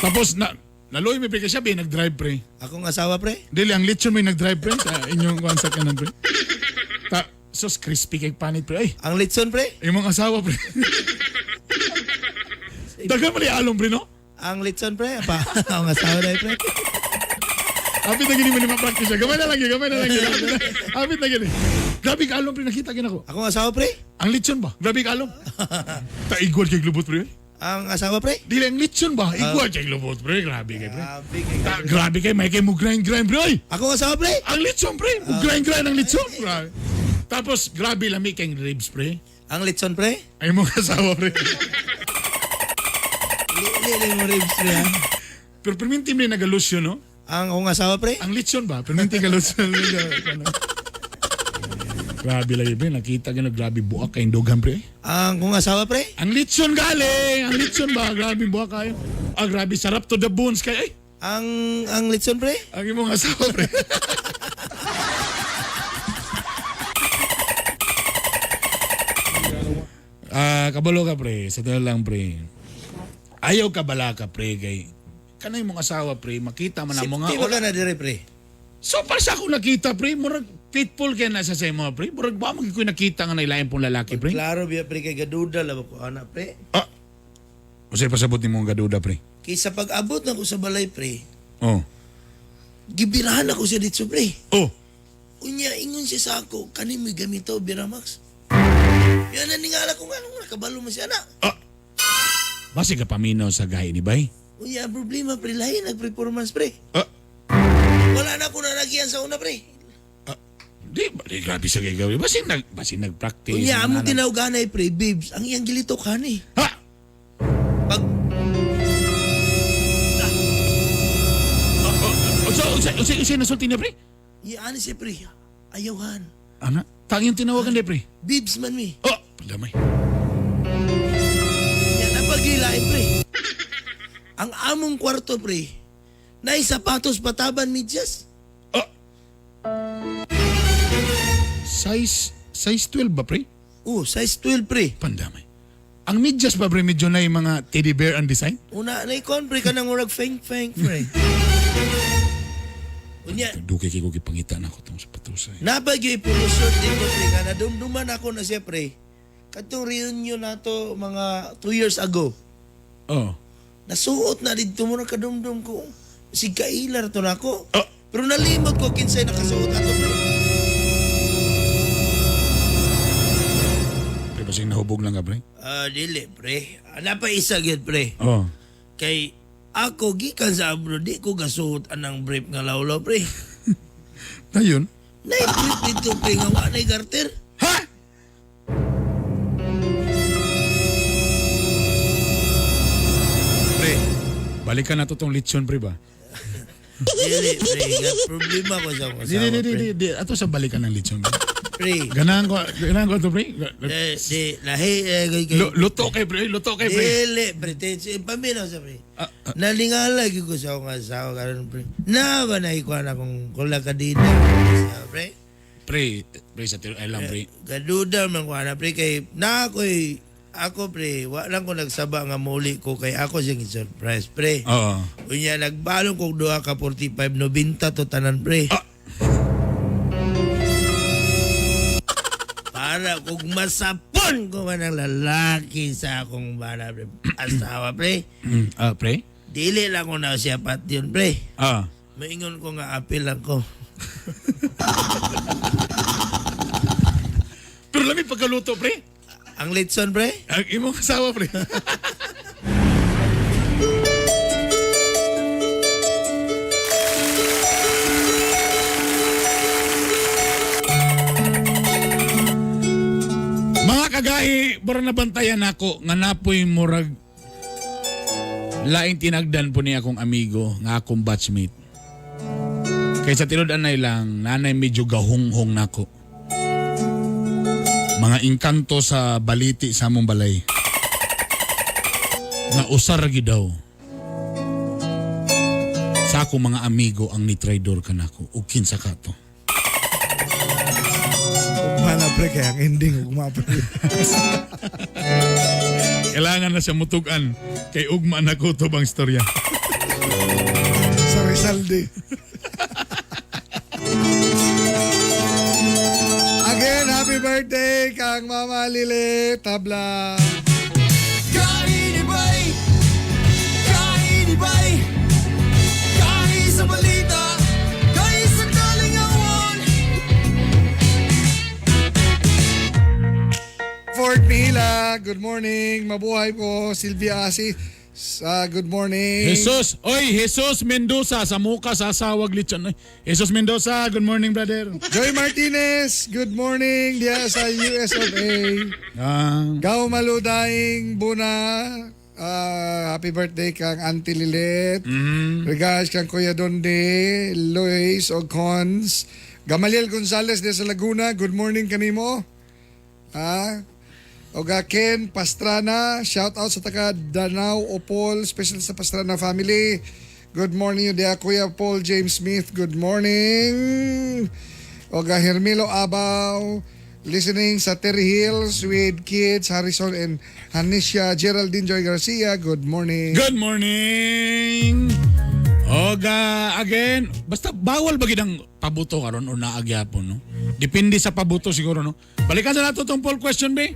Tapos na naloy mi pre kasi siya nag-drive pre. Akong asawa pre? Dili ang litson may nag-drive pre sa inyong kuan sa kanan pre. Ta sus crispy kay panit pre. Ay. Ang litson pre? Imong asawa pre. Daghan man ni alom pre, no? Ang litson pre, pa. Ang asawa na pre. Apit na gini mo ni ma-practice siya. Gamay na lang yun, gamay na lang yun. Apit na gini. Grabe ka alom pre, nakita gina ko. Akong asawa pre? Ang litson ba? Grabe ka alom. Taigwal kay glubot pre. Ang asawa pre? Dili ang litson ba? Igwal kay glubot pre. Grabe kay pre. Grabe kay Grabe kay may kay mo grind grind pre. Oy! Akong asawa pre? Ang litson pre. Mo grind grind ang litson. Grabe. Tapos grabe lami kay ribs pre. Ang litson pre? Ay mo asawa pre. Lili mo ribs pre. Ha? Pero perminti mo nagalusyon no? Ang akong asawa pre? Ang litson ba? Perminti galusyon. Grabe lagi pre, nakita gino grabe buak kay dughan pre. Ang akong asawa pre? Ang litson galing, ang litson ba? Grabe buak kayo. Ah, grabe sarap to the bones kay ay. Ang litson pre? Ang imong asawa pre. Ah, kabalo ka pre, sa totoo lang pre. Ayaw ka bala ka pre kay kanay mong asawa pre, makita man ang mga Safety ba ka na dire pre? So para sa ako nakita pre, murag faithful kay na sa sa imo pre. Murag ba man ko nakita nga nailain pong lalaki pre. Klaro biya pre kay gaduda la ko ana pre. Unsay pasabot nimo nga duda pre? Kaysa pag-abot na ko sa balay pre, Oh. gibirahan ako siya dito pre. Oh. Unya ingon siya sa ako, kani mo gamito Biramax. Yan na ningala ko nga nung nakabalo mo siya na. Basi ka paminaw sa gahi ni bay. Unya ang problema pre, lahi nag-performance pre. Ah. Wala na ko nalagian sa una pre. Di ba di grabe sa gagawin. Basi nag-practice. Unya among Nananag- tinawganay pre, babes, ang iyang gilitok hani. Ha? Pag Unsa nasulti niya pre? Iya ani siya pre, ayawan. Ana, tanging tinawagan di pre. Babes man mi. Oh, pandamay. Yan ang pagilain pre. Ang among kwarto pre, nay sapatos pataban medyas. Size size 12 ba pre? Oh, size 12 pre. Pandamay. Ang medyas ba pre medyo na yung mga teddy bear ang design? Una na ikon pre kanang murag feng feng pre. Unya, Dugay kay ko gipangita na ako tong sapatos. Eh. napagyoy pulusot dito pre nga nadumduman ako na siya pre. Katong reunion nato mga 2 years ago. Oh. Nasuot na dito mo kadumdum ko. Si Kailar to nako. Pero nalimot ko kinsay nakasuot ato pre. Pre basing nahubog lang ka pre. Ah, dili pre. Napa isa gyud pre. Oh. Kay ako gikan sa abroad di ko gasuot anang brief nga lawlaw pre. Ayun. Nay brief dito pre nga wa nay garter. Ha? Pre, balikan na to tong lechon pre ba? Dili pre, nga problema ko sa akong Di, asawa di, di, pre. di, di. Ato sa balikan ng lechon. Pre. Pre. Ganahan ko to pre. Eh, di lahi eh, Luto kay pre, luto kay pre. Dili pre, paminaw sa pre. Nalingala gyud ko sa akong asawa karon pre. Na ba na ikuan akong kula kadida sa pre. Pre, pre sa tiro ay lang pre. Gaduda man ko ana pre kay na ako'y ako pre, wa lang ko nagsaba nga muli ko kay ako siyang surprise pre. Oo. Unya nagbalong kog duha ka 45.90 to tanan pre. Para kog masapon ko man ang lalaki sa akong bana pre. Asawa pre. Ah, pre? Dili lang ko na siya patyon pre. Ah. Maingon ko nga apil lang ko. Pero lami pagkaluto pre. Ang litson pre? Ang imong asawa pre. Mga kagahi, bara nabantayan ako nga napoy murag laing tinagdan po ni akong amigo nga akong batchmate. Kay sa tinud anay lang, nanay medyo gahunghong nako. Mga engkanto sa baliti sa among balay. Nga usar gyud daw. Sa akong mga amigo ang nitraidor kanako ug kinsa ka to. Ugma na pre, kaya ang ending ugma pre. Kailangan na siya mutugan kay ugma na kutob ang istorya. Sa Rizalde. Again, happy birthday kang Mama Lili Tabla. Kainibay! Mihila, good morning. Mabuhay po. Sylvia Asi, good morning. Jesus, oy, Jesus Mendoza sa muka sa sawag lechon. Oy, Jesus Mendoza, good morning, brother. Joy Martinez, good morning diya sa US of A. Gao Maludaing Buna, happy birthday kang Auntie Lilit. Regards kang Kuya Donde, Luis Ocons. Gamaliel Gonzales diya sa Laguna, good morning kanimo. Oga Ken Pastrana, shout out sa taga Danau Opol, special sa Pastrana family. Good morning diya Kuya Paul James Smith, good morning. Oga Hermilo Abaw, listening sa Terry Hills with kids Harrison and Hanisha Geraldine Joy Garcia, good morning. Good morning. Oga, again, basta bawal ba gid ang pabuto karon o naa gyapon, no? Depende sa pabuto siguro, no? Balikan sa nato tong poll question, be.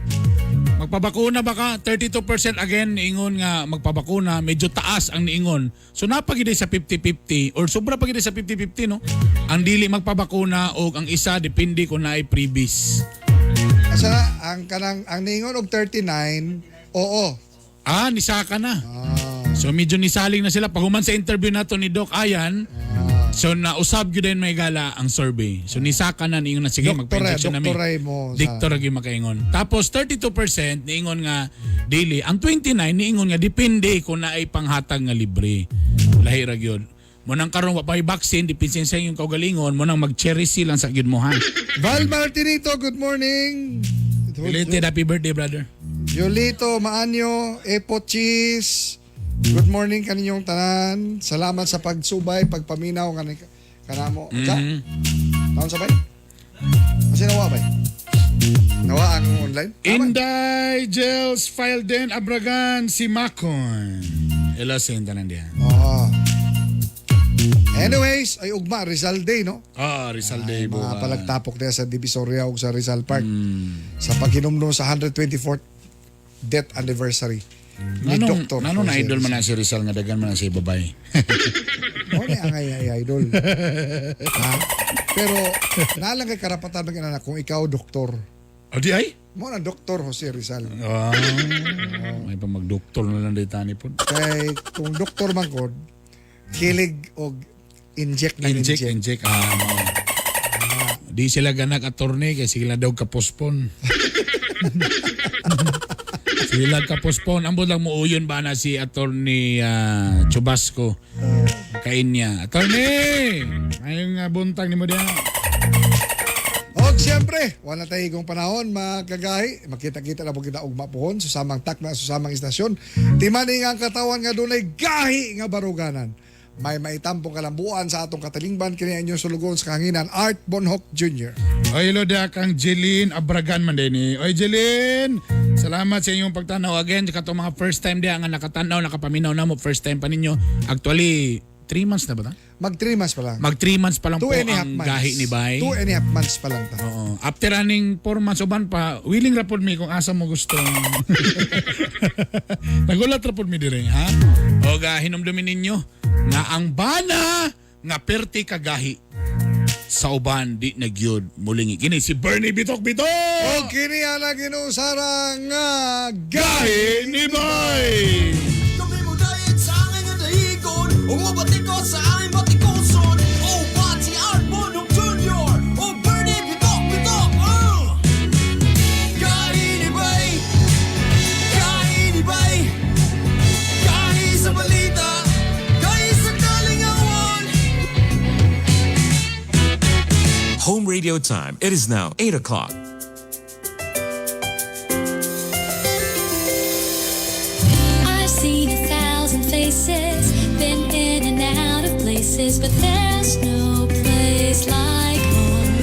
Magpabakuna ba ka? 32% again niingon nga magpabakuna, medyo taas ang niingon. So napagid sa 50-50 or sobra pa gid sa 50-50, no? Ang dili magpabakuna og ang isa depende kung naay previous. Asa na ang kanang ang niingon og 39, oo. Ah, nisaka na. So medyo nisaling na sila. Paghuman sa interview nato ni Doc Ayan, so nausab gyud din may gala ang survey. So nisaka na niingon na sige magpa-injection na mi. Doktora mo. Diktor gyud makaingon. Tapos 32% niingon nga dili. Ang 29 niingon nga depende kung naay panghatag nga libre. Lahi ra gyud. Mo nang karon wa pa'y vaccine, depende sa inyong kaugalingon, mo nang mag-cherry lang sa gyud mo ha. Val Martinito, good morning. Belated happy birthday, brother. Yolito Maanyo, Epo Cheese. Good morning kaninyong tanan. Salamat sa pagsubay, pagpaminaw kanamo. Mm-hmm. Taon sabay? Kasi nawa bay? Nawa ang online? Inday Gels file din Abragan si Macon. Ela sa tanan diha. Oh. Anyways, ay ugma Rizal Day, no? Ah, Rizal Day Mga palagtapok niya sa Divisoria ug sa Rizal Park. Sa paghinumdum sa 124th death anniversary ni Nanong, Dr. nanong na Jose idol man na si Rizal nga dagan man na si babay. Mo ni ang ay idol. Ha? Pero naalang kay karapatan mag na kung ikaw doktor. O di ay? Mo na Dr. Jose Rizal. Ah, may pa magdoktor na lang dito ni po. Kay kung doktor man kod, kilig og inject na Inject, inject. inject. Ah, mao. Di sila ganak attorney kay sila daw kapospon. Sila kapospon. Ambot lang mo uyon ba na si attorney Chubasco. Kain niya. Attorney! Ayong buntag ni mo diha. Og siyempre, wala tayo igong panahon, mga kagahi. Makita-kita na po kita ugma pohon, susamang takna, susamang istasyon. Timani nga ang katawan nga dunay gahi nga baruganan. May maitampong kalambuan sa atong katalingban kini inyong sulugon sa kahanginan, Art Bonhoc Jr. Oy, hello diha kang Jeline Abragan man din eh. Oy, Jeline! Salamat sa inyong pagtanaw again. Katong mga first time diha nga nakatanaw, nakapaminaw na mo. First time pa ninyo. Actually, 3 months na ba ta? Mag 3 months pa lang. Mag 3 months pa lang Two po and a half ang months. gahi ni Bay. 2.5 months pa lang ta. Oo. After aning 4 months uban pa, willing ra pod mi kung asa mo gusto. Nagulat ra pod mi dire, ha? O ga hinumdumin ninyo nga ang bana nga perti kagahi sa uban di na gyud mulingi. Kini si Bernie Bitok Bitok. O kini ala Ginoo-Sara nga gahi ni Bay. Kami mo dayet sa angay nga dahigon, umabati ko sa aming batikuson. Oh, Pati Art Bonhoc Jr. Oh, Bernie Bitok Bitok. Oh! Kainibay, kainibay, kahi sa balita, kahi sa kalingawan. Home radio time. It is now 8 o'clock. I've seen 1,000 faces, been in and out of places, but there's no place like home.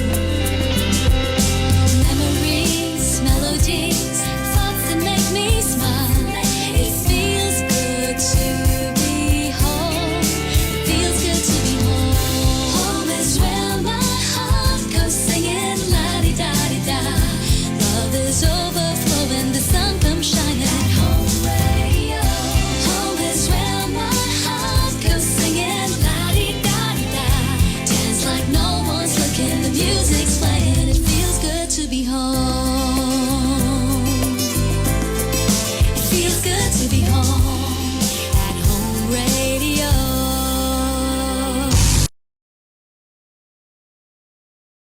Memories, melodies, thoughts that make me smile. It feels good to be home. It feels good to be home. Home is where my heart goes singing la-di-da-di-da. Love is overflowing, the sun comes shining. Home radio. Home is where my heart goes singing la-di-da-di-da. Dance like no one's looking, the music's playing. It feels good to be home.